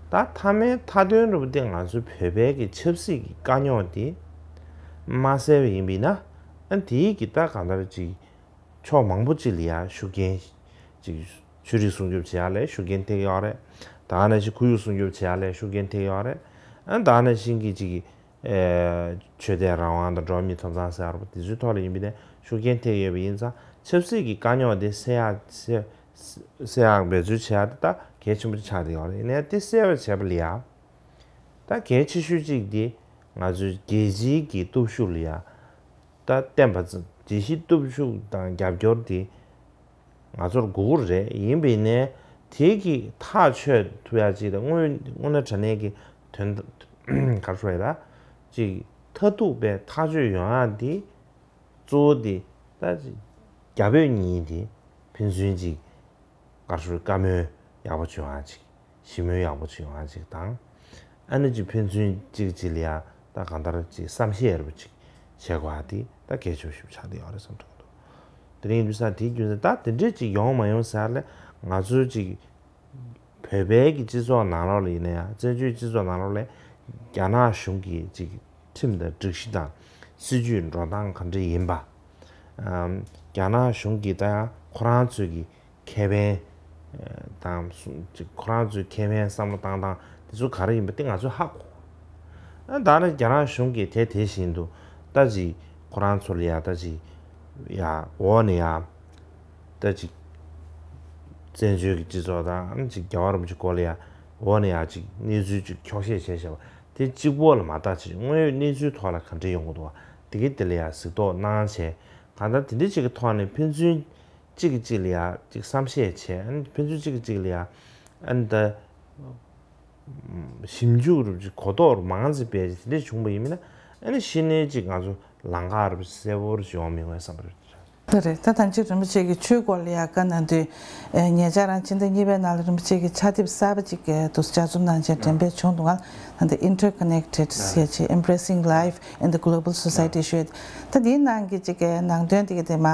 ད་མཐའ་མའི་མཐའ་དོན་རུ་དེ་ང་ཚོའི་བོད་པའི་གི་ཆབ་སྲིད་ཀྱི་དཀའ་རྙོག་དེ་མ་སེལ་བ་ཡིན་པས་ན་ཨ་ནི་དེའི་གི་ད་གང་ལྟར་ཅིག་ཕྱོགས་མང་པོ་ཅིག་ལ་ཡ་ཤུགས་རྐྱེན་ཅིག་ཆོས་རིག་སྲུང་སྐྱོབ་བྱེད་ཡ་ལ་ཤུགས་རྐྱེན་ཐེབས་ཡོད་རེད། ད་ནང་བཞིན་ཁོར་ཡུག་སྲུང་སྐྱོབ་བྱེད་ཡ་ལ་ཤུགས་རྐྱེན་ཐེབས་ཡོད་རེད། ཨ་ད་ནང་བཞིན་གྱི་ཅིག་ཨེ་ཆོས་དད་རང་དབང་དང་འགྲོ་བ་མིའི་ཐོབ་ཐང་ཟེར་བ་དེ་ཚོའི་ཐོག་ལ་ཡིན་པས་ན་ཤུགས་རྐྱེན་ཐེབས་ཡོད་པ་ཡིན་ཙང་ཆབ་སྲིད་ཀྱི་དཀའ་རྙོག་དེ་སེལ་ཡག་སེལ་སེལ་ཡག་འབད་རྩོལ་བྱེད་ཡག་དེ་ད་གལ་ཆེན་པོ་ཆགས་བསྡད་ཡོད་རེད། ཡིན་ནའི་དེ་སེལ་བར་བྱེད་པ་ལ་ཡ་ད་གལ་ཆེ་ཤོས་གཅིག་དེ་ང་ཚོའི་རྒྱལ་སྤྱིའི་གི་སྟོབས་ཤུགས་ལ་ཡ་ད་བརྟེན་པ་ཙམ་རྒྱལ་སྤྱིའི་སྟོབས་ཤུགས་དང་རྒྱབ་སྐྱོར་དེ་ང་ཚོར་དགོས་ཀྱི་རེད། ཡིན་པས་ནས་དེ་གི་ཐག་ཆོད་ཐུབ་ཡ་ཅིག་དང་དངོས་དངོས་གནས་དྲང་གནས་ཀྱི་དོན་ག་རེ་ཞུ་དགོས་རེད། ད་ཅིག་མཐར་ཐུག་པའི་ཐག་གཅོད་ཡོང་ཡ་དེ་གཙོ་བོ་དེ་ད་ཅིག་རྒྱ་བོད་གཉིས་དེ་ཕན་ཚུན་ཅིག་ག་རེ་ཞུ་བཀའ་མོལ་ཡག་པོ་བྱུང་ཡ་ཅིག་ཞི་མོལ་ཡག་པོ་ཅིག་ཡོང་བ་ཅིག་དང་། ཨ་ནི་ཅིག་ཕན་ཚུན་གཅིག་གཅིག་ལ་ཡ་ད་གང་ལྟར་ཅིག་བསམ་ཤེས་ཡག་པོ་ཅིག་བྱེད་དགོས་པ་དེ་ད་གལ་ཆེ་ཤོས་ཆགས་བསྡད་ཡོད་རེད་བསམ་དྲན་འདུག་དེ་རིང་དུས་ས་དེའི་རྒྱུ་མཚན་ད་དེ་འདྲས་ཅིག་ཡོང་མ་ཡོང་ཟེར་ལ་ང་ཚོའི་ཅིག་བོད་པའི་གི་སྤྱི་ཚོགས་ནང་ལོགས་ལ་ཡིན་ན་ཡང་བཙན་བྱོལ་སྤྱི་ཚོགས་ནང་ལོགས་ལ་རྒྱ་ནག་གཞུང་གི་ཅིག་ཁྲིམས་དང་སྒྲིག་གཞི་དང་སྲིད་ཇུས་འགྲོ་སྟངས་ག་འདྲ་ཡིན་པ། ཨམ། རྒྱ་ནག་གཞུང་གིས་ད་ཡང་ཁོ་རང་ཚོའི་གི་ཁེ་ཕན་དང་སུ་ཅིག་ཁོ་རང་ཚོའི་ཁེ་ཕན་བསམ་བློ་བཏང་སྟངས་དེ་ཚོ་ག་རེ་ཡིན་པ་དེ་ང་ཚོས་ཧ་གོ། ཨ་ད་ནི་རྒྱ་ནག་གཞུང་གིས་དེ་དེ་བཞིན་དུ་ད་ཅིག་ཁོ་རང་ཚོ་ལ་ཡ་ད་ཅིག་ཡ་འོག་ནས་ཡ་ད་ཅིག་བཙན་བྱོལ་གྱི་སྤྱི་ཚོགས་དང་ཨ་ནི་ཅིག་རྒྱལ་བ་རིན་པོ་ཆེའི་སྐོར་ལ་ཡ་འོག་ནས་ཡ་ཅིག་གནས་ཚུལ་ཅིག་འཁྱོག་བཤད་བྱས་བྱས་པ་དེ་གཅིག་པོ་ལ་མ་བལྟ་ཅིག་དངོས་ཡོད་གནས་ཚུལ་ཐོག་ལ་ག་འདྲ་ཡོང་གི་འདུག་བ་དེ་གི་དེ་ལ་ཡ་གཟིགས་རྟོག་གནང་བྱས་གང་ལྟར་དེ་འདྲ་ཅིག་གི་ཐོག་ནས་ཕན་ཚུན་གཅིག་གིས་གཅིག་ལ་ཡ་གཅིག་བསམ་ཤེས་བྱས། ཨ་ནི་ཕན་ཚུན་གཅིག་གིས་གཅིག་ལ་ཡ་ཨ་ནི་ད་ཞིབ་འཇུག་རུ་གཅིག་གོ་རྟོགས་རུ་མང་ཙམ་སྤེལ་ཅིག་དེ་འདྲས་བྱུང་པ་ཡིན་མིན་ན་ཨ་ནི་ཤི་ནས་གཅིག་ང་ཚོ་ལམ་ཁ་རུ་གསལ་པོ་རུ་ཡོང་མི་འོས་བསམ་པ་རེད། དེ་རེད། ད་ཐང་ཅིག་རིན་པོ་ཆེ་གི་ཆོས་སྐོར་ལ་ཡ་བཀའ་གནང་དུས་ཨེ་ཉེ་ཆར་རང་ཕྱི་ཟླ་གཉིས་པའི་ནང་ལ་རིན་པོ་ཆེ་གི་ཕྱག་དེབ་གསར་པ་ཅིག་གི་དུ་ལྗགས་རྩོམ་གནང་བྱས་འགྲེམས་སྤེལ་བྱུང་འདུག་ང་ལ་ད་ལྟ་Interconnected་ཟེར་བྱས་Embracing Life in the Global Society་ཞུས། ད་དེའི་ནང་གི་ཅིག་གི་ནང་དོན་དེ་གི་དེ་མ་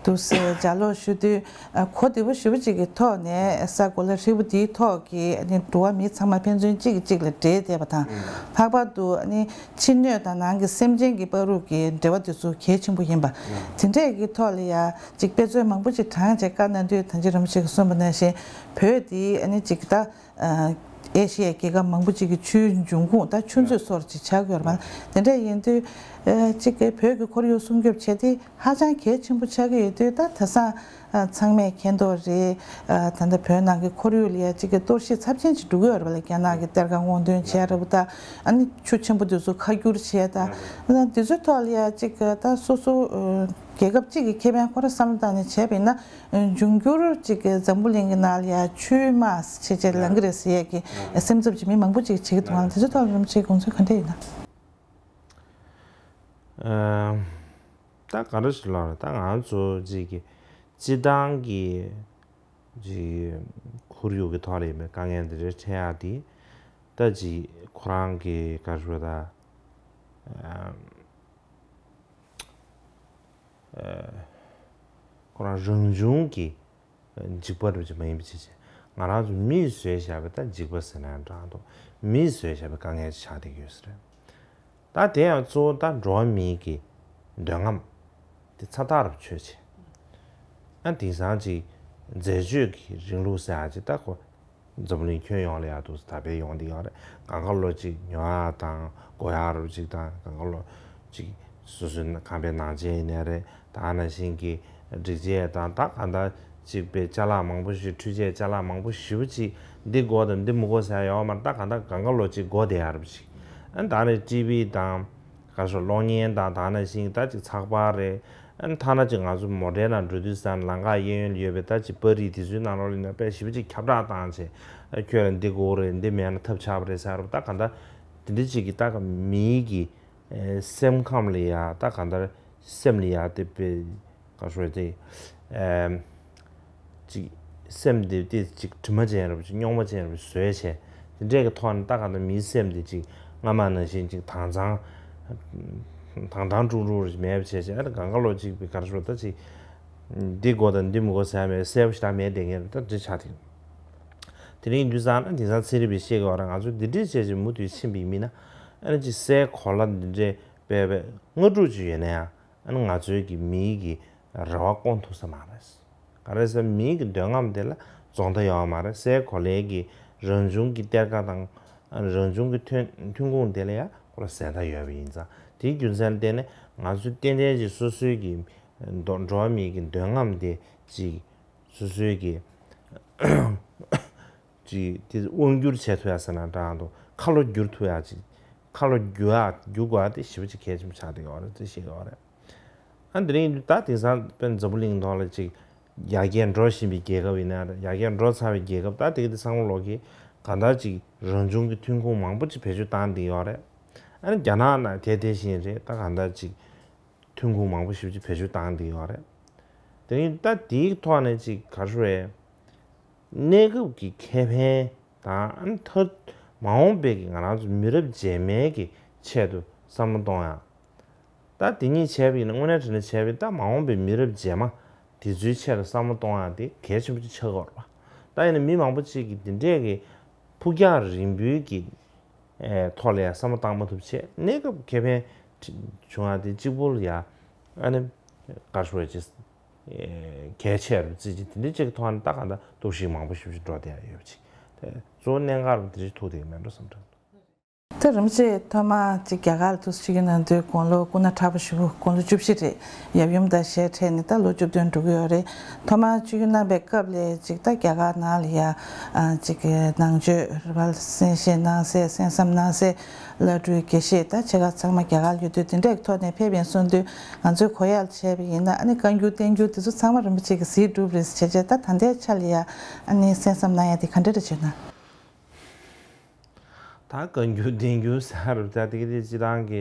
དུ་སེ་ལྗགས་ཀློག་ཞུ་དུས། ཨ་གོ་བདེ་པོ་ཞེ་པོ་ཅིག་གི་ཐོག་ནས་ས་གོ་ལ་ཧྲིལ་པོ་འདིའི་ཐོག་གི་ཨ་ནི་འགྲོ་བ་མི་ཚང་མ་ཕན་ཚུན་གཅིག་གིས་གཅིག་ལ་འབྲེལ་བསྡད་པ་དང་། ལྷག་པར་དུ་ཨ་ནི་ཕྱི་སྣོད་དང་ནང་གི་སེམས་ཅན་གྱི་བར་དུ་གི་འབྲེལ་བ་དེ་ཚོ་གལ་ཆེན་པོ་ཡིན་པ། དེ་འདྲས་ཀྱི་ཐོག་ལ་ཡ་ཅིག་དཔེ་མཚོན་མང་པོ་ཅིག་དྲངས་བྱས་བཀའ་གནང་དུས་ད་ཅི་རིན་པོ་ཆེ་གིས་གསུངས་པ་ནང་བཞིན་བོད་འདི་ཨ་ནི་ཅིག་ད། ཨ་ཨེ་ཤི་ཡའི་རྒྱལ་ཁབ་མང་པོ་ཅིག་གི་ཆུའི་འབྱུང་ཁུངས་ད་ཆུ་མཛོད་སོགས་ཅིག་ཆགས་ཀྱི་ཡོད་རེད་པ། དེ་འདྲ་ཡིན་དུས་ཨ་ཅིག་གི་བོད་ཀྱི་ཁོར་ཡུག་སྲུང་སྐྱོབ་བྱེད་དེ་ཧ་ཅང་གལ་ཆེན་པོ་ཆགས་ཀྱི་ཡོད་དུས། ད་དེང་སང་ཨ་ཚང་མས་མཁྱེན་རྟོགས་རེད། ཨ་ད་ལྟ་བོད་ནང་གི་ཁོར་ཡུག་ལ་ཡ་ཅིག་གི་གཏོར་བཤིག་ཚབས་ཆེན་ཅིག་འགྲོ་གི་ཡོད་རེད་པ་ལ། རྒྱ་ནག་གི་གཏེར་ཁ་སྔོག་འདོན་བྱས་རེད་པ། ད་ཨ་ནི་ཆུ་ཆེན་པོ་དེ་ཚོ་ཁ་བསྒྱུར་བྱས། ད་ཨ་དེ་ཚོའི་ཐོག་ལ་ཡ་ཅིག་གི་ད་སོ་སོ་ཨ་རྒྱལ་ཁབ་གཅིག་གི་ཁེ་ཕན་ཁོ་རང་བསམ་བློ་བཏང་ནས་བྱས་པ་ཡིན་ན། འབྱུང་འགྱུར་གཅིག་གི་འཛམ་བུ་གླིང་གི་ནང་ལ་ཡ་ཆུའི་དམག་ཆེ་ཆེ་ལང་གི་རེད་ཟེར་ཡས་ཀྱི་སེམས་འཚབ་ཅིག་མི་མང་པོ་ཅིག་བྱེད་ཀྱི་འདུག་ཨང་། དེ་ཚོ་ཐོག་ལ་རིན་པོ་ཆེའི་དགོངས་ཚུལ་ག་འདྲ་ཡིན་ན། ཨ་ད་ག་འདྲ་ཞིག་ལབ་རེད། ད་ང་ཚོ་གཅིག་གི་སྤྱི་བཏང་གི་གཅིག་ཁོར་ཡུག་གི་ཐོག་ལ་ཡིན་པའི་དཀའ་ངལ་འདི་འདྲ་འཕྲད་ཡག་དེ་ད་གཅིག་ཁོ་རང་གི་ག་རེ་ཞུ་དགོས་རེད། ད་ཨ། ཁོ་རང་རང་བྱུང་གི་འཇིགས་པ་འདྲ་ཅིག་མ་ཡིན་པ་ཅིག་བྱས། ང་རང་ཚོ་མིས་བཟོས་བཞག་པའི་ད་འཇིགས་པ་ཟེར་ན་ཡང་འདྲ་འདུག་མིས་བཟོས་བཞག་པའི་དཀའ་ངལ་ཅིག་ཆགས་བསྡད་ཀྱི་ཡོད་ས་རེད། ད་དེ་ཡང་གཙོ་བོ་ད་འགྲོ་བ་མིའི་གི་འདོད་རྔམ་དེ་ཚ་ཐག་རུ་ཆོད་བྱས། ཨ་དེང་སང་ཅིག་འཛད་སྤྱོད་ཀྱི་རིང་ལུགས་ཟེར་ཡག་ཅིག་ད་ཁོ། འཛམ་གླིང་ཁྱོན་ཡོངས་ལ་ཡག་འདུག་ཟེར་དར་སྤེལ་ཡོང་བསྡད་ཡོད་རེད། གང་ག་ལོ་གཅིག་ཉོ་ཡག་དང་དགོས་ཡག་རུ་གཅིག་དང་། གང་ག་ལོ་གཅིག་སོ་སོའི་ཁང་པའི་ནང་ཆེན་ཡིན་ནའི་རེད། ད་ནང་བཞིན་གྱི་སྒྲིག་ཆས་དང་། ད་གང་ལྟར་གཅིག་པའི་ཅ་ལག་མང་པོ་ཞིག་འཕྲུལ་ཆས་ཅ་ལག་མང་པོ་ཞེ་པོ་ཅིག་འདི་དགོས་དང་འདི་མི་དགོས་ཟེར་ཡག་ཡོད་མ་རེད། ད་གང་ལྟར་གང་ག་ལོ་གཅིག་དགོས་བསྡད་ཡག་རུ་གཅིག་ཨ་ད་ནི་ཊི་ཝི་དང་ག་རེ་ཞུ་གློག་བརྙན་དང་། ད་ནང་བཞིན་ད་ཅིག་ཚགས་པར་རེད། ཨ་ནི་ཐ་ན་ཅིག་ང་ཚོ་མོ་ཊའི་ནང་འགྲོ་དུས་ཙང་ལམ་ཁ་གཡས་གཡོན་ལ་ཡོད་པའི་ད་ཅིག་པར་རིས་དེ་ཚོའི་ནང་ལོགས་ལ་ཡིན་ན་དཔེ་ཞེ་པོ་ཅིག་ཁྱབ་བསྒྲགས་བཏང་བྱས། ཨ་ཁྱོད་ལ་འདི་དགོས་རེད། འདི་མེད་ན་ཐབས་ཆག་པ་རེད་ཟེར་བ། ད་གང་ལྟར་དེ་འདྲ་ཅིག་གི་ད་ག་མིའི་གི་ཨེ་སེམས་ཁམས་ལ་ཡ་ད་གང་ལྟར་སེམས་ལ་ཡ་དེ་དཔེ་ག་རེ་ཞུ་དེ་ཨེ། ཅིག་སེམས་དེ་དེ་ཅིག་དྲི་མ་ཅན་རེད་པ། ཅིག་རྙོག་མ་ཅན་རེད་པ། བཟོས་བྱས་དེ་འདྲས་ཀྱི་ཐོག་ནས་ད་གང་ལྟར་མིའི་སེམས་དེ་ཅིག་སྔ་མ་ནང་བཞིན་ཅིག་དྭངས་གཙང་ དང་དང་ཀྲུང་ཀྲུང་རེ་མེད་པ་བྱས་བྱས། ཨ་ནི་གང་ག་ལོ་གཅིག་པའི་གར་ཤོར་ད་ཅིག་འདི་དགོས་དང་འདི་མི་དགོས་ཟེར་ཡ་མེད། གསལ་པོ་ཞེ་དྲག་མེད་བསྡད་མཁན་རེད། ད་འདི་ཆགས་ཐིག་དེ་རིང་འདུག་ཙང་ན་དེང་སང་ཚན་རིག་པས་བཤད་ཀྱི་ཡོད་རེད། ང་ཚོ་འདི་འདྲས་བྱས་བྱས་མུ་མཐུད་ཕྱིན་པ་ཡིན་ན། ཨ་ནི་ཅིག་སའི་གོ་ལ་འདི་འདྲས་དཔེ་དཔེ་ལྔ་དྲུག་ཅིག་ཡོད་ན་ཡང་། ཨ་ནི་ང་ཚོའི་གི་མིའི་གི་རེ་བ་སྐོང་ཐུབ་ས་མ་རེད། ག་རེ་ཟེར་མིའི་གི་འདོད་རྔམ་དེ་ལ་རྫོགས་མཐའ་ཡོད་མ་རེད། སའི་གོ་ལའི་གི་རང་བྱུང་གི་གཏེར་ཁ་དང་། ཨ་ནི་རང་བྱུང་གི་ཐོན་ཐོན་ཁུངས་དེ་ལ་ཡང་ཁོ་ལ་ཟད་མཐའ་ཡོད་པ་ཡིན་ཙང་། དེའི་རྒྱུ་མཚན་ལ་བརྟེན་ནས་ང་ཚོས་ཏན་ཏན་ཅིག་སོ་སོའི་གི་འགྲོ་བ་མིའི་གི་འདོད་རྔམ་དེ་ཅིག་སོ་སོའི་གི་ཅིག་དེ་དབང་བསྒྱུར་བྱེད་ཐུབ་ཡ་ཟེར་ན་འདྲ་འདུག་ཁ་ལོ་བསྒྱུར་ཐུབ་ཡ་ཅིག་ཁ་ལོ་བསྒྱུར་ཡ་བསྒྱུར་དགོས་ཡ་དེ་ཞེ་པོ་ཅིག་གལ་ཆེན་པོ་ཆགས་བསྡད་ཡོད་རེད་ཅེས་བཤད་ཡོད་རེད། ཨ་འདི་རིང་ད་དེང་སང་དཔེར་ན་འཛམ་བུ་གླིང་ཐོག་ལ་ཅིག་ཡར་རྒྱས་འགྲོ་བཞིན་པའི་རྒྱལ་ཁབ་ཡིན་ན་རེད། ཡར་རྒྱས་འགྲོ་ཚར་བའི་རྒྱལ་ཁབ་ད་དེ་ག་དེ་ཚང་མ་ལོག་གིས་གང་ལྟར་ཅིག་རང་བྱུང་གི་ཐོན་ཁུངས་མང་པོ་ཅིག་བེད་སྤྱོད་བཏང་བསྡད་ཡོད་རེད། ཨ་ནི་རྒྱ་ནག་ནང་དེ་དེ་བཞིན་རེད། ད་གང་ལྟར་ཅིག་ཐོན་ཁུངས་མང་པོ་ཞེ་པོ་ཅིག་བེད་སྤྱོད་བཏང་བསྡད་ཡོད་རེད། དེ་ཡིན་ད་དེའི་ཐོག་ནས་ཅིག་ག་རེ་ཟེར། གནས་སྐབས་ཀྱི་ཁེ་ཕན་དང་། ཨ་ནི་མཐར་མ་འོངས་པའི་གི་ང་རང་ཚོ་མི་རབས་རྗེས་མའི་གི་ཆེད་དུ་བསམ་བློ་གཏོང་ཡ། ད་དེ་གཉིས་བྱས་པ་ཡིན་ན། དངོས་གནས་དྲང་གནས་བྱས་པ་ཡིན་ན། ད་མ་འོངས་པའི་མི་རབས་རྗེས་མ་དེ་ཚོའི་ཆེད་དུ་བསམ་བློ་གཏོང་ཡ་དེ་གལ་ཆེན་པོ་ཅིག་ཆགས་ཀྱི་ཡོད་རེད་པ། ད་ཡིན་ན་མི་མང་པོ་ཅིག་གིས་དེ་འདྲས་ཀྱི་ཕུགས་རྒྱང་རིང་པོའི་གི་ཨེ་ཐོག་ལ་ཡང་བསམ་བློ་བཏང་མ་ཐུབ་བྱས། གནས་སྐབས་ཁེ་ཕན་བྱུང་ཡ་དེ་གཅིག་པུ་ལ་ཡ། ཨ་ནི་ག་རེ་ཟེར་ཅིག་ཨེ་གལ་ཆེ་རུ་བརྩི་བྱས། དེ་འདྲའི་ཅིག་ཐོག་ནས་ད་གང་ལྟར་གཏོར་བཤིག་མང་པོ་ཞེ་པོ་ཅིག་འགྲོ་བསྡད་ཡ་ཡོད་པ་ཅིག་དེ་གཙོ་བོ་གནད་འགག་རུ་དེ་རིགས་ཐུག་བསྡད་ཀྱི་མེད་འགྲོ་བསམ་དྲན་འདུག་ད་རིན་པོ་ཆེ་ཐོག་མ་ཅིག་རྒྱ་གར་ལ་ཐུགས་སུ་ཆུད་ཀྱི་ན་དུས་དགུང་ལོ་སྐུ་ན་ཕྲ་པོ་ཞེ་པོ། དགུང་ལོ་བཅུ་བཞི་རེད། ཡབ་ཡུམ་དང་ཞལ་འཕྲད་ནས་ད་ལོ་བཅུ་བདུན་འགྲོ་གི་ཡོད་རེད། ཐོག་མ་ཆུ་བཞུར་གནང་པའི་སྐབས་ལ་ཅིག་ད་རྒྱ་གར་ནང་ལ་ཡ་ཨ་ཅིག་ནང་ཆོས་རེད་པ། གསན་བཞེས་གནང་སའི་གསན་བསམ་གནང་སའི་བླ་སྤྲུལ་དགེ་བཤེས་ད་ཆེ་ཁག་ཚང་མ་རྒྱ་གར་ལ་ཡོད་དུས། དེ་འདྲའི་ཐོག་ནས་ཕེབས་ཡིན་གསུངས་དུས། ང་ཚོའི་གོ་ཡག་ལ་བྱས་པ་ཡིན་ན། ཨ་ནི་བཀའ་འགྱུར་བསྟན་འགྱུར་དེ་ཚོ་ཚང་མ་རིན་པོ་ཆེ་གིས་གཟིགས་གྲུབ་རེད་བྱས་བྱས། ད་ད་ལྟའི་ཆ་ལ་ཡ་ཨ་ནི་གསན་བསམ་གནང་ཡ་དེ་ག་འདྲ་རེ་བྱུང་ན། ད་བཀའ་འགྱུར་བསྟན་འགྱུར་ཟེར་རུ་ད་དེ་ག་དེ་སྤྱིར་བཏང་གི་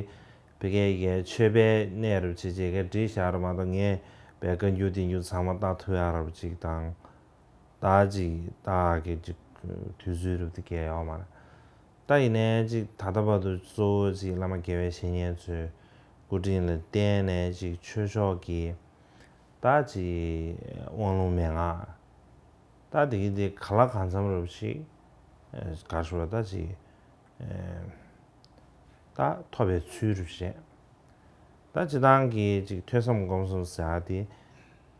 བོད་སྐད་ཀྱི་ཆོས་པའི་གནས་རུ་བྱས་བྱས་ཀྱི་བྲིས་བཞག་རུ་མ་གཏོགས། ངས་བའི་བཀའ་འགྱུར་བསྟན་འགྱུར་ཚང་མ་ལྟ་ཐུབ་ཡ་རུ་ཅིག་དང་། ད་ཅིག་ད་གི་ཅིག་དུས་ཚོད་རུ་དེ་གས་ཡོད་མ་རེད། ད་ཡིན་ནའི་ཅིག་ད་ལྟ་བར་དུ་གཙོ་བོ་ཅིག་བླ་མ་དགེ་བའི་བཤེས་གཉེན་ཚོའི་སྐུ་དྲིན་ལ་བརྟེན་ནས་ཅིག་ཆོས་ཕྱོགས་ཀྱི་ད་ཅིག་དབང་ལུང་མན་ངག་ད་དེ་གི་དེ་ག་ལ་གང་འཚམ་རུ་ཅིག་ག་རེ་ཞུ་བ་ད་ཅིག་ད་ཐོབ་པའི་ཚུལ་རུ་བྱས། ད་སྤྱིར་བཏང་གི་ཅིག་ཐོས་བསམ་སྒོམ་གསུམ་ཟེར་ཡ་དེ་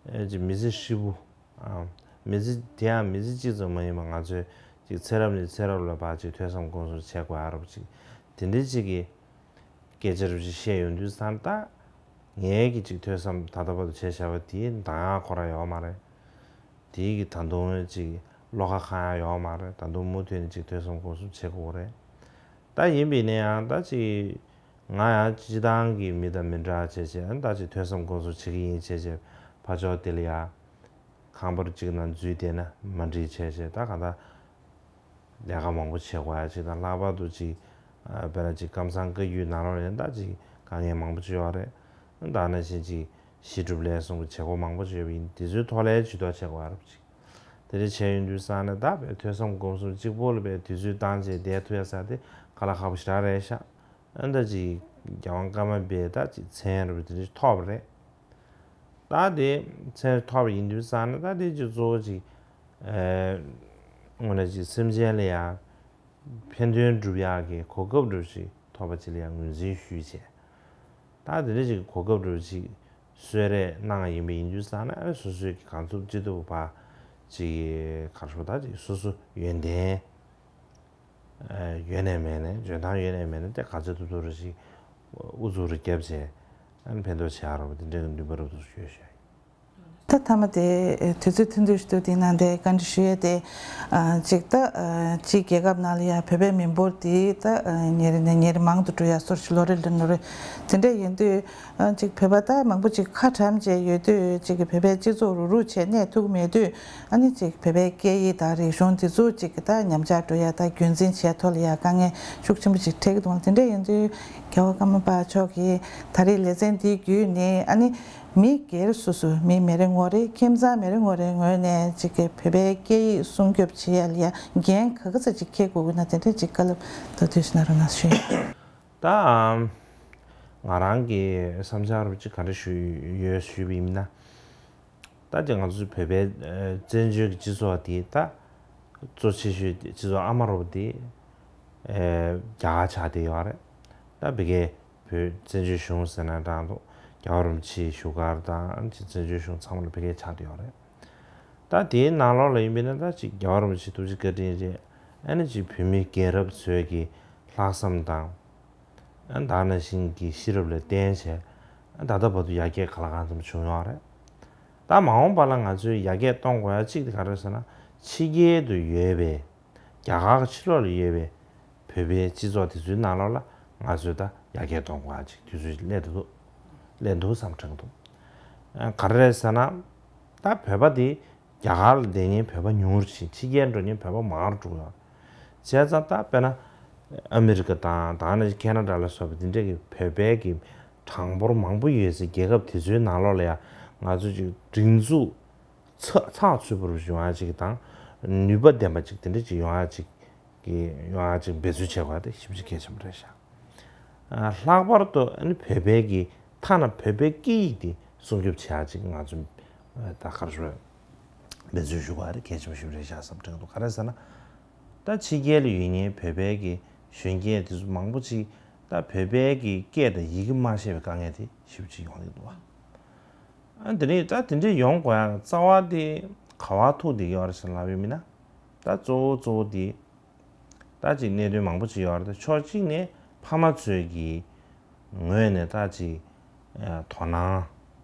ཨེ་ཅིག་མི་ཚེ་ཧྲིལ་པོ། ཨ། མི་ཚེ་དེ་ཡང་མི་ཚེ་གཅིག་ཙམ་མ་ཡིན་པར་ང་ཚོས་ཅིག་ཚེ་རབས་ནས་ཚེ་རབས་ལ་ཕར་ཅིག་ཐོས་བསམ་སྒོམ་གསུམ་བྱེད་དགོས་ཡ་རབས་ཅིག་དེ་འདྲའི་ཅིག་གི་སྐད་ཆ་རབས་ཅིག་བཤད་ཡོང་དུས་ཙང་། ད་ངའི་གི་ཅིག་ཐོས་བསམ་ད་ལྟ་བར་དུ་བྱས་བཞག་པ་དེ་འདང་ཡ་ཁོ་རང་ཡོད་མ་རེད། དེའི་གི་ད་དུང་ཅིག་བློ་ཁ་འཁང་ཡ་ཡོད་མ་རེད། ད་དུང་མུ་མཐུད་ནས་ཅིག་ཐོས་བསམ་སྒོམ་གསུམ་བྱེད་དགོས་རེད། ད་ཡིན་པས་ན་ཡང་ད་ཅིག་ང་ཡང་སྤྱིར་བཏང་གི་མི་དང་མི་འདྲ་བྱས་བྱས། ད་ཅིག་ཐོས་བསམ་སྒོམ་གསུམ་བྱེད་ཀྱི་ཡིན་བྱས་བྱས། ཕར་ཕྱོགས་དེ་ལ་ཡ་ཁང་པར་གཅིག་ནང་འཛུལ་བསྡད་ན་མ་འགྲིག་བྱས་བྱས། ད་གང་ལྟར་ལས་ཀ་མང་པོ་བྱེད་དགོས་ཡ་ཅིག་དང་། ལྷག་པར་དུ་ཅིག་ཨ་དཔེར་ན་ཅིག་ཀམ་ཚང་བཀའ་བརྒྱུད་ནང་ལོགས་ནས་ད་ཅིག་དཀའ་ངལ་མང་པོ་ཅིག་ཡོད་རེད། ད་ནང་བཞིན་ཅིག་གཞི་སྒྲུབ་ལས་གསུམ་གྱི་བྱེད་སྒོ་མང་པོ་ཅིག་ཡོད་པ་ཡིན། དེ་ཚོའི་ཐོག་ལ་ཇུས་གཏོགས་བྱེད་དགོས་ཡ་རབས་ཅིག་དེ་འདྲ་བྱས་ཡོང་དུས་ཙང་ནས། ད་བས་ཐོས་བསམ་སྒོམ་གསུམ་གཅིག་པོ་ལ་བས་དུས་ཚོད་བཏང་བྱས་བསྡད་ཐུབ་ཡ་ཟེར་དེ་དཀའ་ལས་ཁག་པོ་ཞེ་དྲག་རེད་ཤག་ཨ་ད་ཅིག་རྒྱལ་དབང་ཀརྨ་པའི་ད་ཅིག་མཚན་རུ་དེ་འདྲ་ཐོབ་པ་རེད། ད་དེ་མཚན་ཐོབ་པ་ཡིན་དུས་ཙང་ནས། ད་དེ་ཅིག་གཙོ་བོ་ཅིག་ཨེ་དངོས་གནས་ཅིག་སེམས་ཅན་ལ་ཡང་ཕན་དོན་སྒྲུབ་ཡག་གི་གོ་སྐབས་འདྲ་ཞིག་ཐོབ་པ་ཅིག་ལ་ཡང་ངོས་འཛིན་ཞུས་བྱས། ད་དེ་འདྲ་ཅིག་གོ་སྐབས་འདྲ་ཅིག་གསོལ་རས་གནང་ཡིན་པ་ཡིན་དུས་ཙང་ནས། ཨ་སོ་སོའི་གི་གང་ཐུབ་ཅི་ཐུབ་ཕར་ཅིག་ག་རེ་ཞུ་ད་ཅིག་སོ་སོ་ཡོན་ཏན་ཨ་ཡོད་ནས་མེད་ནས། འཇོན་ཐང་ཡོད་ནས་མེད་ནས། དེ་ག་ཚོད་ཐུབ་ཐུབ་རུ་ཞིག་ཨུ་ཚུགས་རུ་བརྒྱབ་བྱས། ཨ་ནི་ཕན་ཐོགས་བྱེད་ཡ་རོགས་དེ་འདྲའི་གི་འདུན་པ་རུ་ཐུགས་སུ་ཡོད་ཤག་ད་མཐའ་མ་དེ་དུས་ཚོད་ཐུང་ཐུང་ཞིག་འདུག་དེ་ནང་དེ་བཀའ་འདྲི་ཞུ་ཡས་དེ། ཨ་གཅིག་ད་ཨ་ཕྱིའི་རྒྱལ་ཁབ་ནང་ལ་ཡ་བོད་པའི་མི་འབོར་དེ་ད་ཨ་ཉིན་རེ་ནས་ཉིན་རེ་མང་དུ་འགྲོ་ཡ་སོར་ཞིག་ལོ་རེ་ལ་ལོ་རེ་དེ་འདྲ་ཡིན་དུས། ཨ་ཅིག་བོད་པ་ད་མང་པོ་ཅིག་ཁ་གྲམ་བྱས་ཡོད་དུས། ཅིག་གི་བོད་པའི་སྤྱི་ཚོགས་རུག་རུག་བྱས་གནས་ཐུབ་མེད་དུས། ཨ་ནི་ཅིག་བོད་པའི་སྐད་ཡིག་དང་རིག་གཞུང་དེ་ཚོ་ཅིག་གི་ད་ཉམས་ཆག་འགྲོ་ཡ་ད་རྒྱུན་འཛིན་བྱས་ཐོག་ལ་ཡ་དཀའ་ངལ་ཤུགས་ཆེན་པོ་ཅིག་འཕྲད་ཀྱི་འདུག་དེ་འདྲ་ཡིན་དུས་རྒྱལ་བ་ཀརྨ་པ་མཆོག་གིས་ད་རེས་ལེ་ཚན་འདི་བརྒྱུད་ནས། ཨ་ནི་མི་སྒེར་སོ་སོ་མི་མི་རེ་ངོ་རེ། ཁྱིམ་ཚང་མི་རེ་ངོ་རེ་ངོས་ནས་ཅིག་གི་བོད་པའི་སྐད་ཡིག་སྲུང་སྐྱོབ་བྱེད་ཡ་ལ་ཡ་འགན་ག་ག་ཚོད་ཅིག་འཁྱེར་དགོས་ཀྱི་ན། དེ་འདྲ་ཅིག་བཀའ་སློབ་མདོར་བསྡུས་ཤིག་གནང་རོགས་གནང་ཞུ་ཡིན། ད་ཨམ། ང་རང་གི་བསམ་འཆར་རུ་ཅིག་ག་འདྲ་ཞུ་ཡོད་ཞུས་པ་ཡིན་ན། ད་ཅིག་ང་ཚོ་བོད་པའི་ཨ་བཙན་བྱོལ་གྱི་སྤྱི་ཚོགས་དེ་ད་གཙོ་ཆེ་ཤོས་སྤྱི་ཚོགས་ཨ་མ་རུ་དེ་ཨ་རྒྱ་གར་ཆགས་བསྡད་ཡོད་རེད། ད་བོད་སྐད་བོད་བཙན་བྱོལ་གཞུང་ཟེར་ན་འདྲ་འདུག་རྒྱལ་བ་རིན་པོ་ཆེའི་བཞུགས་སྒར་དང་ཅིག་བཙན་བྱོལ་གཞུང་ཚང་མ་ལ་བོད་སྐད་ཆགས་བསྡད་ཡོད་རེད། ད་དེའི་ནང་ལོགས་ལ་ཡིན་པས་ན་ད་ཅིག་རྒྱལ་བ་རིན་པོ་ཆེ་ཐུགས་རྗེ་བཀའ་དྲིན་རེད། ཨ་ནི་ཅིག་བོད་མི་རྒན་རབས་ཚོའི་གི་ལྷག་བསམ་དང་། ཨ་ནི་ད་ག་ནང་བཞིན་གྱི་ཤེས་རབ་ལ་བརྟེན་བྱས། ཨ་ད་ལྟ་བར་དུ་ཡར་རྒྱས་གང་ལ་གང་འཚམ་བྱུང་ཡོད་རེད། ད་མ་འོངས་པ་ལ་ང་ཚོས་ཡར་རྒྱས་གཏོང་དགོས་ཡ་གཅིག་དེ་ག་རེ་ཟེར་ན། ཕྱི་རྒྱལ་དུ་ཡོད་པའི་རྒྱ་གར་གྱི་ཕྱི་ལོགས་ལ་ཡོད་པའི་བོད་པའི་སྤྱི་ཚོགས་དེ་ཚོའི་ནང་ལོགས་ལ་ང་ཚོས་ད་ཡར་རྒྱས་གཏོང་དགོས་ཡ་གཅིག་དུས་ཚོད་སླེབས་འདུག་སླེབས་འདུག་བསམ་དྲན་འདུག་ཨ་ག་རེ་རེད་ཟེར་ན། ད་བོད་པ་དེ་རྒྱ་གར་ལ་བསྡད་མཁན་བོད་པ་ཉུང་རུ་ཕྱིན། ཕྱི་རྒྱལ་འགྲོ་མཁན་བོད་པ་མང་རུ་འགྲོ་གི་ཡོད་རེད། བྱས་ཙང་ད་དཔེར་ན་ཨ་མི་རི་ཀ་དང་ད་ནི་ཁེ་ན་ཌ་ལ་སོགས་པ་དེ་འདྲས་ཀྱི་བོད་པའི་གི་གྲངས་འབོར་མང་པོ་ཡོད་སའི་རྒྱལ་ཁབ་དེ་ཚོའི་ནང་ལོགས་ལ་ཡང་ང་ཚོ་ཅིག་སྒྲིག་འཛུགས་ཚགས་ཚགས་ཚུད་པོ་རུ་ཡོང་ཡ་ཅིག་དང་། ནུས་པ་ལྡན་པ་ཅིག་དེ་འདྲས་ཅིག་ཡོང་ཡ་ཅིག་གི་ཡོང་ཡ་ཅིག་འབད་བརྩོན་བྱེད་དགོས་ཡ་དེ་ཞེ་པོ་ཅིག་གལ་ཆེན་པོ་རེད་ཤག་ཨ་ལྷག་པར་དུ་ཨ་ནི་བོད་པའི་གི་ཐ་ན་བོད་པའི་སྐད་ཡིག་དེ་སྲུང་སྐྱོབ་བྱེད་ཡ་ཅིག་ང་ཚོ་ཨ་ད་ག་རེ་ཞུ་རེད། འབད་བརྩོན་ཞུ་དགོས་ཡ་དེ་གལ་ཆེན་པོ་ཞེ་པོ་རེད་ཤག་བསམ་དྲན་འདུག་ག་རེ་ཟེར་ན། ད་ཕྱི་རྒྱལ་ལ་ཡོད་མཁན་བོད་པའི་གི་གཞོན་སྐྱེས་དེ་ཚོ་མང་པོ་ཅིག་ད་བོད་པའི་གི་སྐད་དང་ཡི་གེ་མ་ཤེས་པའི་དཀའ་ངལ་དེ་ཞེ་པོ་ཅིག་ཡོང་གི་འདུག་བ། ཨ་དེ་ནས་ད་དེ་འདྲས་ཡོང་དགོས་ཡ་རྩ་བ་དེ་ག་བ་ཐུག་བསྡད་ཀྱི་ཡོད་རེད་ཟེར་ལབ་ཡོད་མིན་ན། ད་གཙོ་བོ་གཙོ་བོ་དེ་ད་ཅིག་གནད་དོན་མང་པོ་ཅིག་ཡོད་རེད། ད་ཕྱོགས་གཅིག་ནས་ཕ་མ་ཚོའི་གི་ངོས་ནས་ད་ཅིག་ཨ་དོ་སྣང་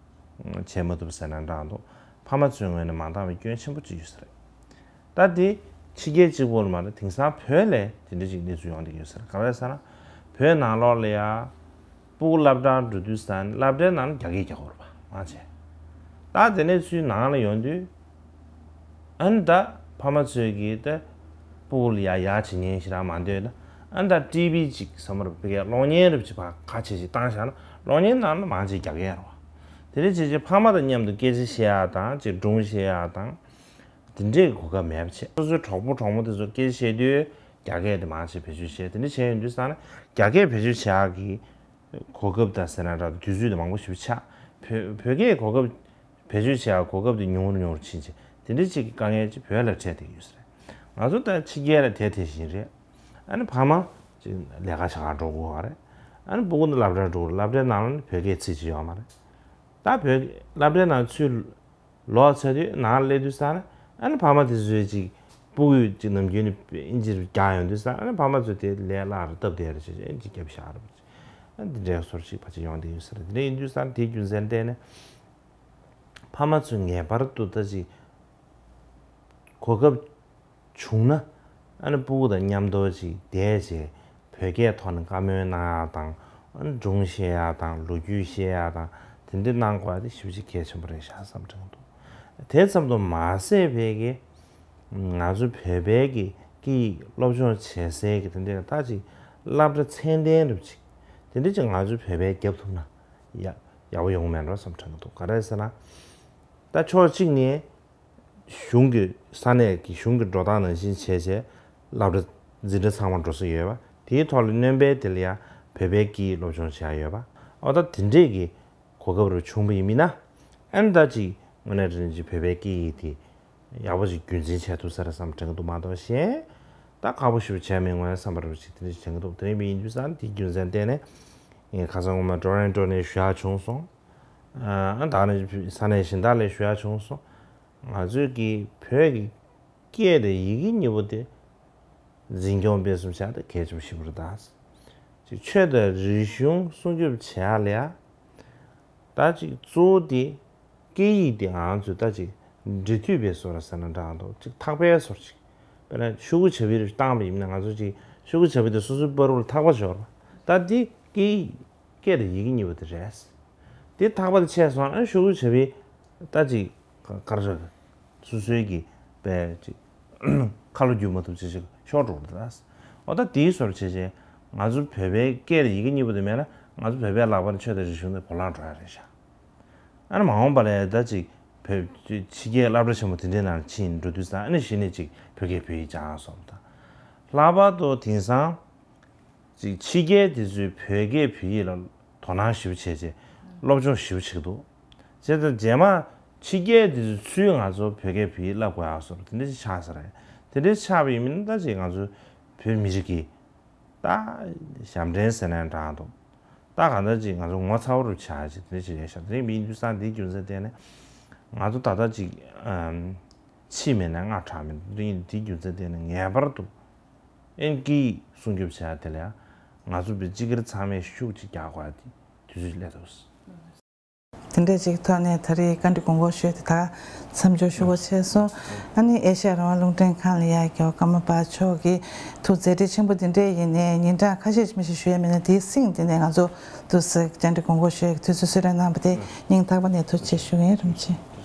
བྱེད་མ་ཐུབ་ཟེར་ན་འདྲ་འདུག་ཕ་མ་ཚོའི་ངོས་ནས་མ་འདང་བའི་སྐྱོན་ཆེན་པོ་ཅིག་ཡོད་ས་རེད། ད་དེ་ཕྱི་རྒྱལ་གཅིག་པོ་ལ་མ་རེད། དེང་སང་བོད་ལ་དེ་འདྲ་ཅིག་གནས་ཚུལ་ཡོང་བསྡད་ཡོད་ས་རེད། ག་རེ་ཟེར་ན། བོད་ནང་ལོགས་ལ་ཡ་སྤུ་གུ་སློབ་གྲྭར་འགྲོ་དུས་ཙང་སློབ་གྲྭའི་ནང་ལ་རྒྱ་སྐད་རྒྱག་དགོས་རེད་པ། མང་ཆེ། ད་དེ་ནས་ཚུར་ནང་ལ་ཡོང་དུས། ཨ་ནི་ད་ཕ་མ་ཚོས་ཀྱིས་ད་སྤུ་གུ་ལ་ཡ་ཡག་བྱེད་མཁན་ཞིག་རང་མ་འདོད་ན། ཨ་ནི་ད་ཊི་ཝི་ཅིག་བསམ་པར་ཕ་གིའི་གློག་བརྙན་རུ་ཅིག་ཕར་ཁ་ཕྱེ་ཅིག་བཏང་བཞག་ན་གློག་བརྙན་ནང་ལ་མང་ཆེ་རྒྱ་སྐད་རེད་པ། དེ་འདྲ་བྱས་བྱས་ཕ་མ་དང་མཉམ་དུ་སྐད་ཆ་བཤད་ཡག་དང་ཅིག་སྒྲུང་བཤད་ཡག་དང་། དེ་འདྲའི་གོ་སྐབས་མེད་པ་བྱས། སོ་སོའི་གྲོགས་པོ་གྲོགས་མོ་དེ་ཚོ་སྐད་ཆ་བཤད་དུས་རྒྱ་སྐད་དེ་མང་ཆེ་བེད་སྤྱོད་བྱས། དེ་འདྲ་བྱས་ཡོང་དུས་ཙང་ནས་རྒྱ་སྐད་བེད་སྤྱོད་བྱེད་ཡག་གི་གོ་སྐབས་དང་ཟེར་ན་འདྲ་དུས་ཚོད་དེ་མང་པོ་ཞེ་པོ་ཆགས། བོད་བོད་སྐད་གོ་སྐབས་བེད་སྤྱོད་བྱེད་ཡག་གོ་སྐབས་དེ་ཉུང་རུ་ཉུང་རུ་ཕྱིན་བྱས། དེ་འདྲ་ཅིག་གི་དཀའ་ངལ་ཅིག་བོད་ལ་འཕྲད་བསྡད་ཀྱི་ཡོད་ས་རེད། ང་ཚོ་ད་ཕྱི་རྒྱལ་ལ་དེ་དེ་བཞིན་རེད། ཨ་ནི་ཕ་མ་ཅིག་ལས་ཀ་བྱེད་གར་འགྲོ་དགོས་པ་རེད། ཨ་ནི་སྤུ་གུ་འདི་སློབ་གྲྭར་འགྲོ་དགོས། སློབ་གྲྭའི་ནང་ལ་ནི་བོད་སྐད་ཚིག་ཅིག་ཡོད་མ་རེད། ད་བོད་སློབ་གྲྭའི་ནང་ཚུར་ལོག་ཚར་དུས་ནང་སླེབས་དུས་ཙང་ནས་ཨ་ནི་ཕ་མ་དེ་ཚོས་ཅིག་སྤུ་གུས་ཅིག་ནམ་རྒྱུན་ནས་ཨིན་ཇི་རྒྱག་ཡོང་དུས་ཙང་ཨ་ནི་ཕ་མ་ཚོས་དེ་ལས་སླ་རུ་སྟབས་བདེ་རུ་བྱས་ཨིན་ཇི་རྒྱབ་བཞག་རུ་ཨ་འདི་འདྲའི་སོར་ཅིག་ཕལ་ཆེར་ཡོང་བསྡད་ཡོད་ས་རེད། དེ་འདྲ་ཡིན་དུས་ཙང་དེའི་རྒྱུ་མཚན་བརྟེན་ནས་ཕ་མ་ཚོས་ངེས་པར་དུ་ད་ཅིག་གོ་སྐབས་བྱུང་ན་ཨ་ནི་སྤུ་གུ་དང་མཉམ་དུ་ཅིག་བསྡད་བྱས་བོད་སྐད་ཐོག་ནས་བཀའ་མོལ་གནང་ཡག་དང་ཨ་ནི་སྒྲུང་བཤད་ཡག་དང་ལོ་རྒྱུས་བཤད་ཡག་དང་དེ་འདྲ་གནང་དགོས་ཡག་དེ་ཞེ་པོ་ཅིག་གལ་ཆེན་པོ་རེད་ཤག་བསམ་དྲན་འདུག་དེ་ཙམ་དུ་མ་ཟད་པའི་གི་ང་ཚོ་བོད་པའི་གི་སྐད་ཡིག་སློབ་སྦྱོང་བྱེད་སའི་གི་དེ་འདྲ་ད་ཅིག་སློབ་གྲྭ་ཚད་ལྡན་རུ་ཅིག་དེ་འདྲ་ཅིག་ང་ཚོ་བོད་པས་བརྒྱབ་ཐུབ་ན་ཡག་ཡག་པོ་ཡོང་མེད་འགྲོ་བསམ་དྲན་གི་འདུག་ག་རེ་ཟེར་ན། ད་ཕྱོགས་གཅིག་ནས་གཞུང་གི་ས་གནས་ཀྱི་གཞུང་གི་འགྲོ་སྟངས་ནང་བཞིན་བྱས་བྱས་སློབ་གྲྭ་འཛིན་གྲྭ་ཚང་མ་འགྲོ་ས་ཡོད་པ། དེའི་ཐོག་ལ་སྣོན་པའི་དེ་ལ་ཡང་བོད་པའི་སྐད་ཡིག་སློབ་སྦྱོང་བྱེད་ཡ་ཡོད་པ། ཨོ་ད་དེ་འདྲས་ཀྱི་གོ་སྐབས་རུ་བྱུང་བ་ཡིན་མིན་ན་ཨ་ནི་ད་ཅིག་དངོས་གནས་དྲང་གནས་ཅིག་བོད་པའི་སྐད་ཡིག་དེ་ཡག་པོ་ཅིག་རྒྱུན་འཛིན་བྱས་ཐུབ་ས་རེད་བསམ་དྲན་གི་འདུག་མ་གཏོགས་གཞན་ད་ཁག་པོ་ཞེ་པོ་བྱས་མེད་ངོས་བསམ་པ་རུ་ཅིག་དེ་འདྲས་ཅིག་དྲན་གི་འདུག་དེ་འདྲས་མིན་ཡིན་དུས་ཙང་དེའི་རྒྱུ་མཚན་བརྟེན་ནས་ངས་ཁ་སང་སྔོན་མ་ཊོ་རོན་ཊོ་ནས་ཞུ་ཡག་བྱུང་སོང་། ཨ་ད་ནི་ས་གནས་གཞན་དག་ལ་ཞུ་ཡག་བྱུང་སོང་། ང་ཚོས་ཀྱི་བོད་ཀྱི་སྐད་དང་ཡི་གེ་གཉིས་པོ་དེ་འཛིན་སྐྱོང་སྤེལ་གསུམ་བྱ་དེ་གལ་ཆེན་པོ་ཞིག་རེད་ད། ཅིག་ཆོས་དང་རིག་གཞུང་སྲུང་སྐྱོབ་བྱེད་ཡག་ལ་ཡ། ད་ཅིག་གཙོ་བོ་དེ་སྐད་ཡིག་དེ་ང་ཚོས་ད་ཅིག་འབྲི་མཐུད་པའི་བཟོ་འདྲ་ཟེར་ན་འདྲ་འདུག་ཅིག་ཐག་པའི་བཟོ་ཅིག་དཔེར་ན་ཤོག་གུ་བྱ་བའི་རིགས་བཏང་བ་ཡིན་ན་ང་ཚོ་ཅིག་ཤོག་གུ་བྱ་བ་དེ་སོ་སོའི་པར་རིས་ལ་ཐག་པ་ཤོར་བ། ད་དེ་སྐད་ཡིག་སྐད་དང་ཡི་གེ་གཉིས་པོ་དེ་རེད། དེ་ཐག་པ་དེ་ཆད་སོང་ན་ཤོག་གུ་བྱ་བའི་ད་ཅིག་ག་རེ་ཟེར། སོ་སོའི་གི་པའི་ཅིག་ཁ་ལོ་བསྒྱུར་མ་ཐུབ་ཅིག་ཅིག་ཤོར་འགྲོ་གི་རེད་ད། འོ་ད་དེའི་བཟོ་འདྲ་བྱས་བྱས་ང་ཚོ་བོད་པའི་སྐད་དང་ཡི་གེ་གཉིས་པོ་དེ་མེད་ན་ང་ཚོ་བོད་པའི་ལག་པར་ཆོས་དང་རིག་གཞུང་དེ་བོར་བརླག་འགྲོ་ཡ་རེད་ཤག་ཨ་ནི་མ་འོངས་པ་ལ་ད་ཅིག་བོད་ཕྱི་རྒྱལ་སློབ་གྲྭ་ཆེན་མོ་དེ་འདྲའི་ནང་ཕྱིན་འགྲོ་དུས་ཙང་ཨ་ནི་གཞི་ནས་ཅིག་བོད་སྐད་བོད་ཡིག་སྦྱང་སོང་ད། ལྷག་པར་དུ་དེང་སང་ཅིག་ཕྱི་རྒྱལ་དེ་ཚོས་བོད་སྐད་བོད་ཡིག་ལ་ དོ་སྣང་ཞེ་པོ་བྱས་བྱས་སློབ་སྦྱོང་ཞེ་པོ་བྱེད་ཀྱི་འདུག་བྱས་ཙང་རྗེས་མ་ཕྱི་རྒྱལ་དེ་ཚོའི་ཚུལ་ང་ཚོ་བོད་སྐད་བོད་ཡིག་བསླབ་དགོས་ཡག་བཟོ་འདྲ་དེ་འདྲ་ཞིག་ཆགས་ས་རེད། དེ་འདྲ་ཆགས་པ་ཡིན་མིན་ད་ཅིག་ང་ཚོ་བོད་མི་རིགས་ཀྱི་ད་ཞབས་འདྲེན་ཟེར་ན་འདྲ་འདུག་ད་གང་ལྟར་ཅིག་ང་ཚོ་ངོ་ཚ་བོ་རུ་ཆགས་ཅིག་དེ་འདྲ་ཞིག་རེད་ཤག་དེ་འདྲ་ཡིན་དུས་ཙང་དེའི་རྒྱུ་མཚན་བརྟེན་ནས་ང་ཚོ་ད་ལྟ་ཅིག་ཨམ། ཕྱི་མེད་ན་སྔ་དྲགས་མེད་དེ་ཡིན་དེའི་རྒྱུ་མཚན་བརྟེན་ནས་ངེས་པར་དུ་ཨེན་ཀི་སྲུང་སྐྱོབ་བྱ་ཡག་དེ་ལ་ཡང་ང་ཚོ་བོད་སྤྱི་སྒེར་ཚང་མས་ཤུགས་ཅིག་རྒྱག་དགོས་ཡག་དེ་དུས་ཚོད་སླེབས་འདུག་དེ་འདྲས་ཅིག་ཐོག་ནས་ད་རེས་བཀའ་འདྲི་དགོངས་སྐོར་ཞུས་ཏེ་ད་མཚམས་འཇོག་ཞུ་དགོས་བྱས་སོང་། ཨ་ནི་ཨེ་ཤ་ཡ་རང་དབང་རླུང་འཕྲིན་ཁང་ལ་ཡ་རྒྱལ་བ་ཀརྨ་པ་མཆོག་གི་ཐུགས་མཛད་འཕྲིན་ཆེན་པོ་འདི་འདྲས་ཡིན་ནའི་ཉིན་གྲངས་ཁ་ཤས་ཅིག་མི་ཞིག་ཞུ་ཡ་མེད་ན་དེའི་སྟེང་འདི་ནས་ང་ཚོ་ཏུ་སི་བཅར་འདྲི་དགོངས་སྐོར་ཞུ་ཡ་གི་དུས་ཚོད་གསོལ་རས་གནང་བ་དེ་སྙིང་ཐག་པ་ནས་ཐུགས་རྗེ་ཆེ་ཞུ་གི་ཡིན། རིན་པོ་ཆེ།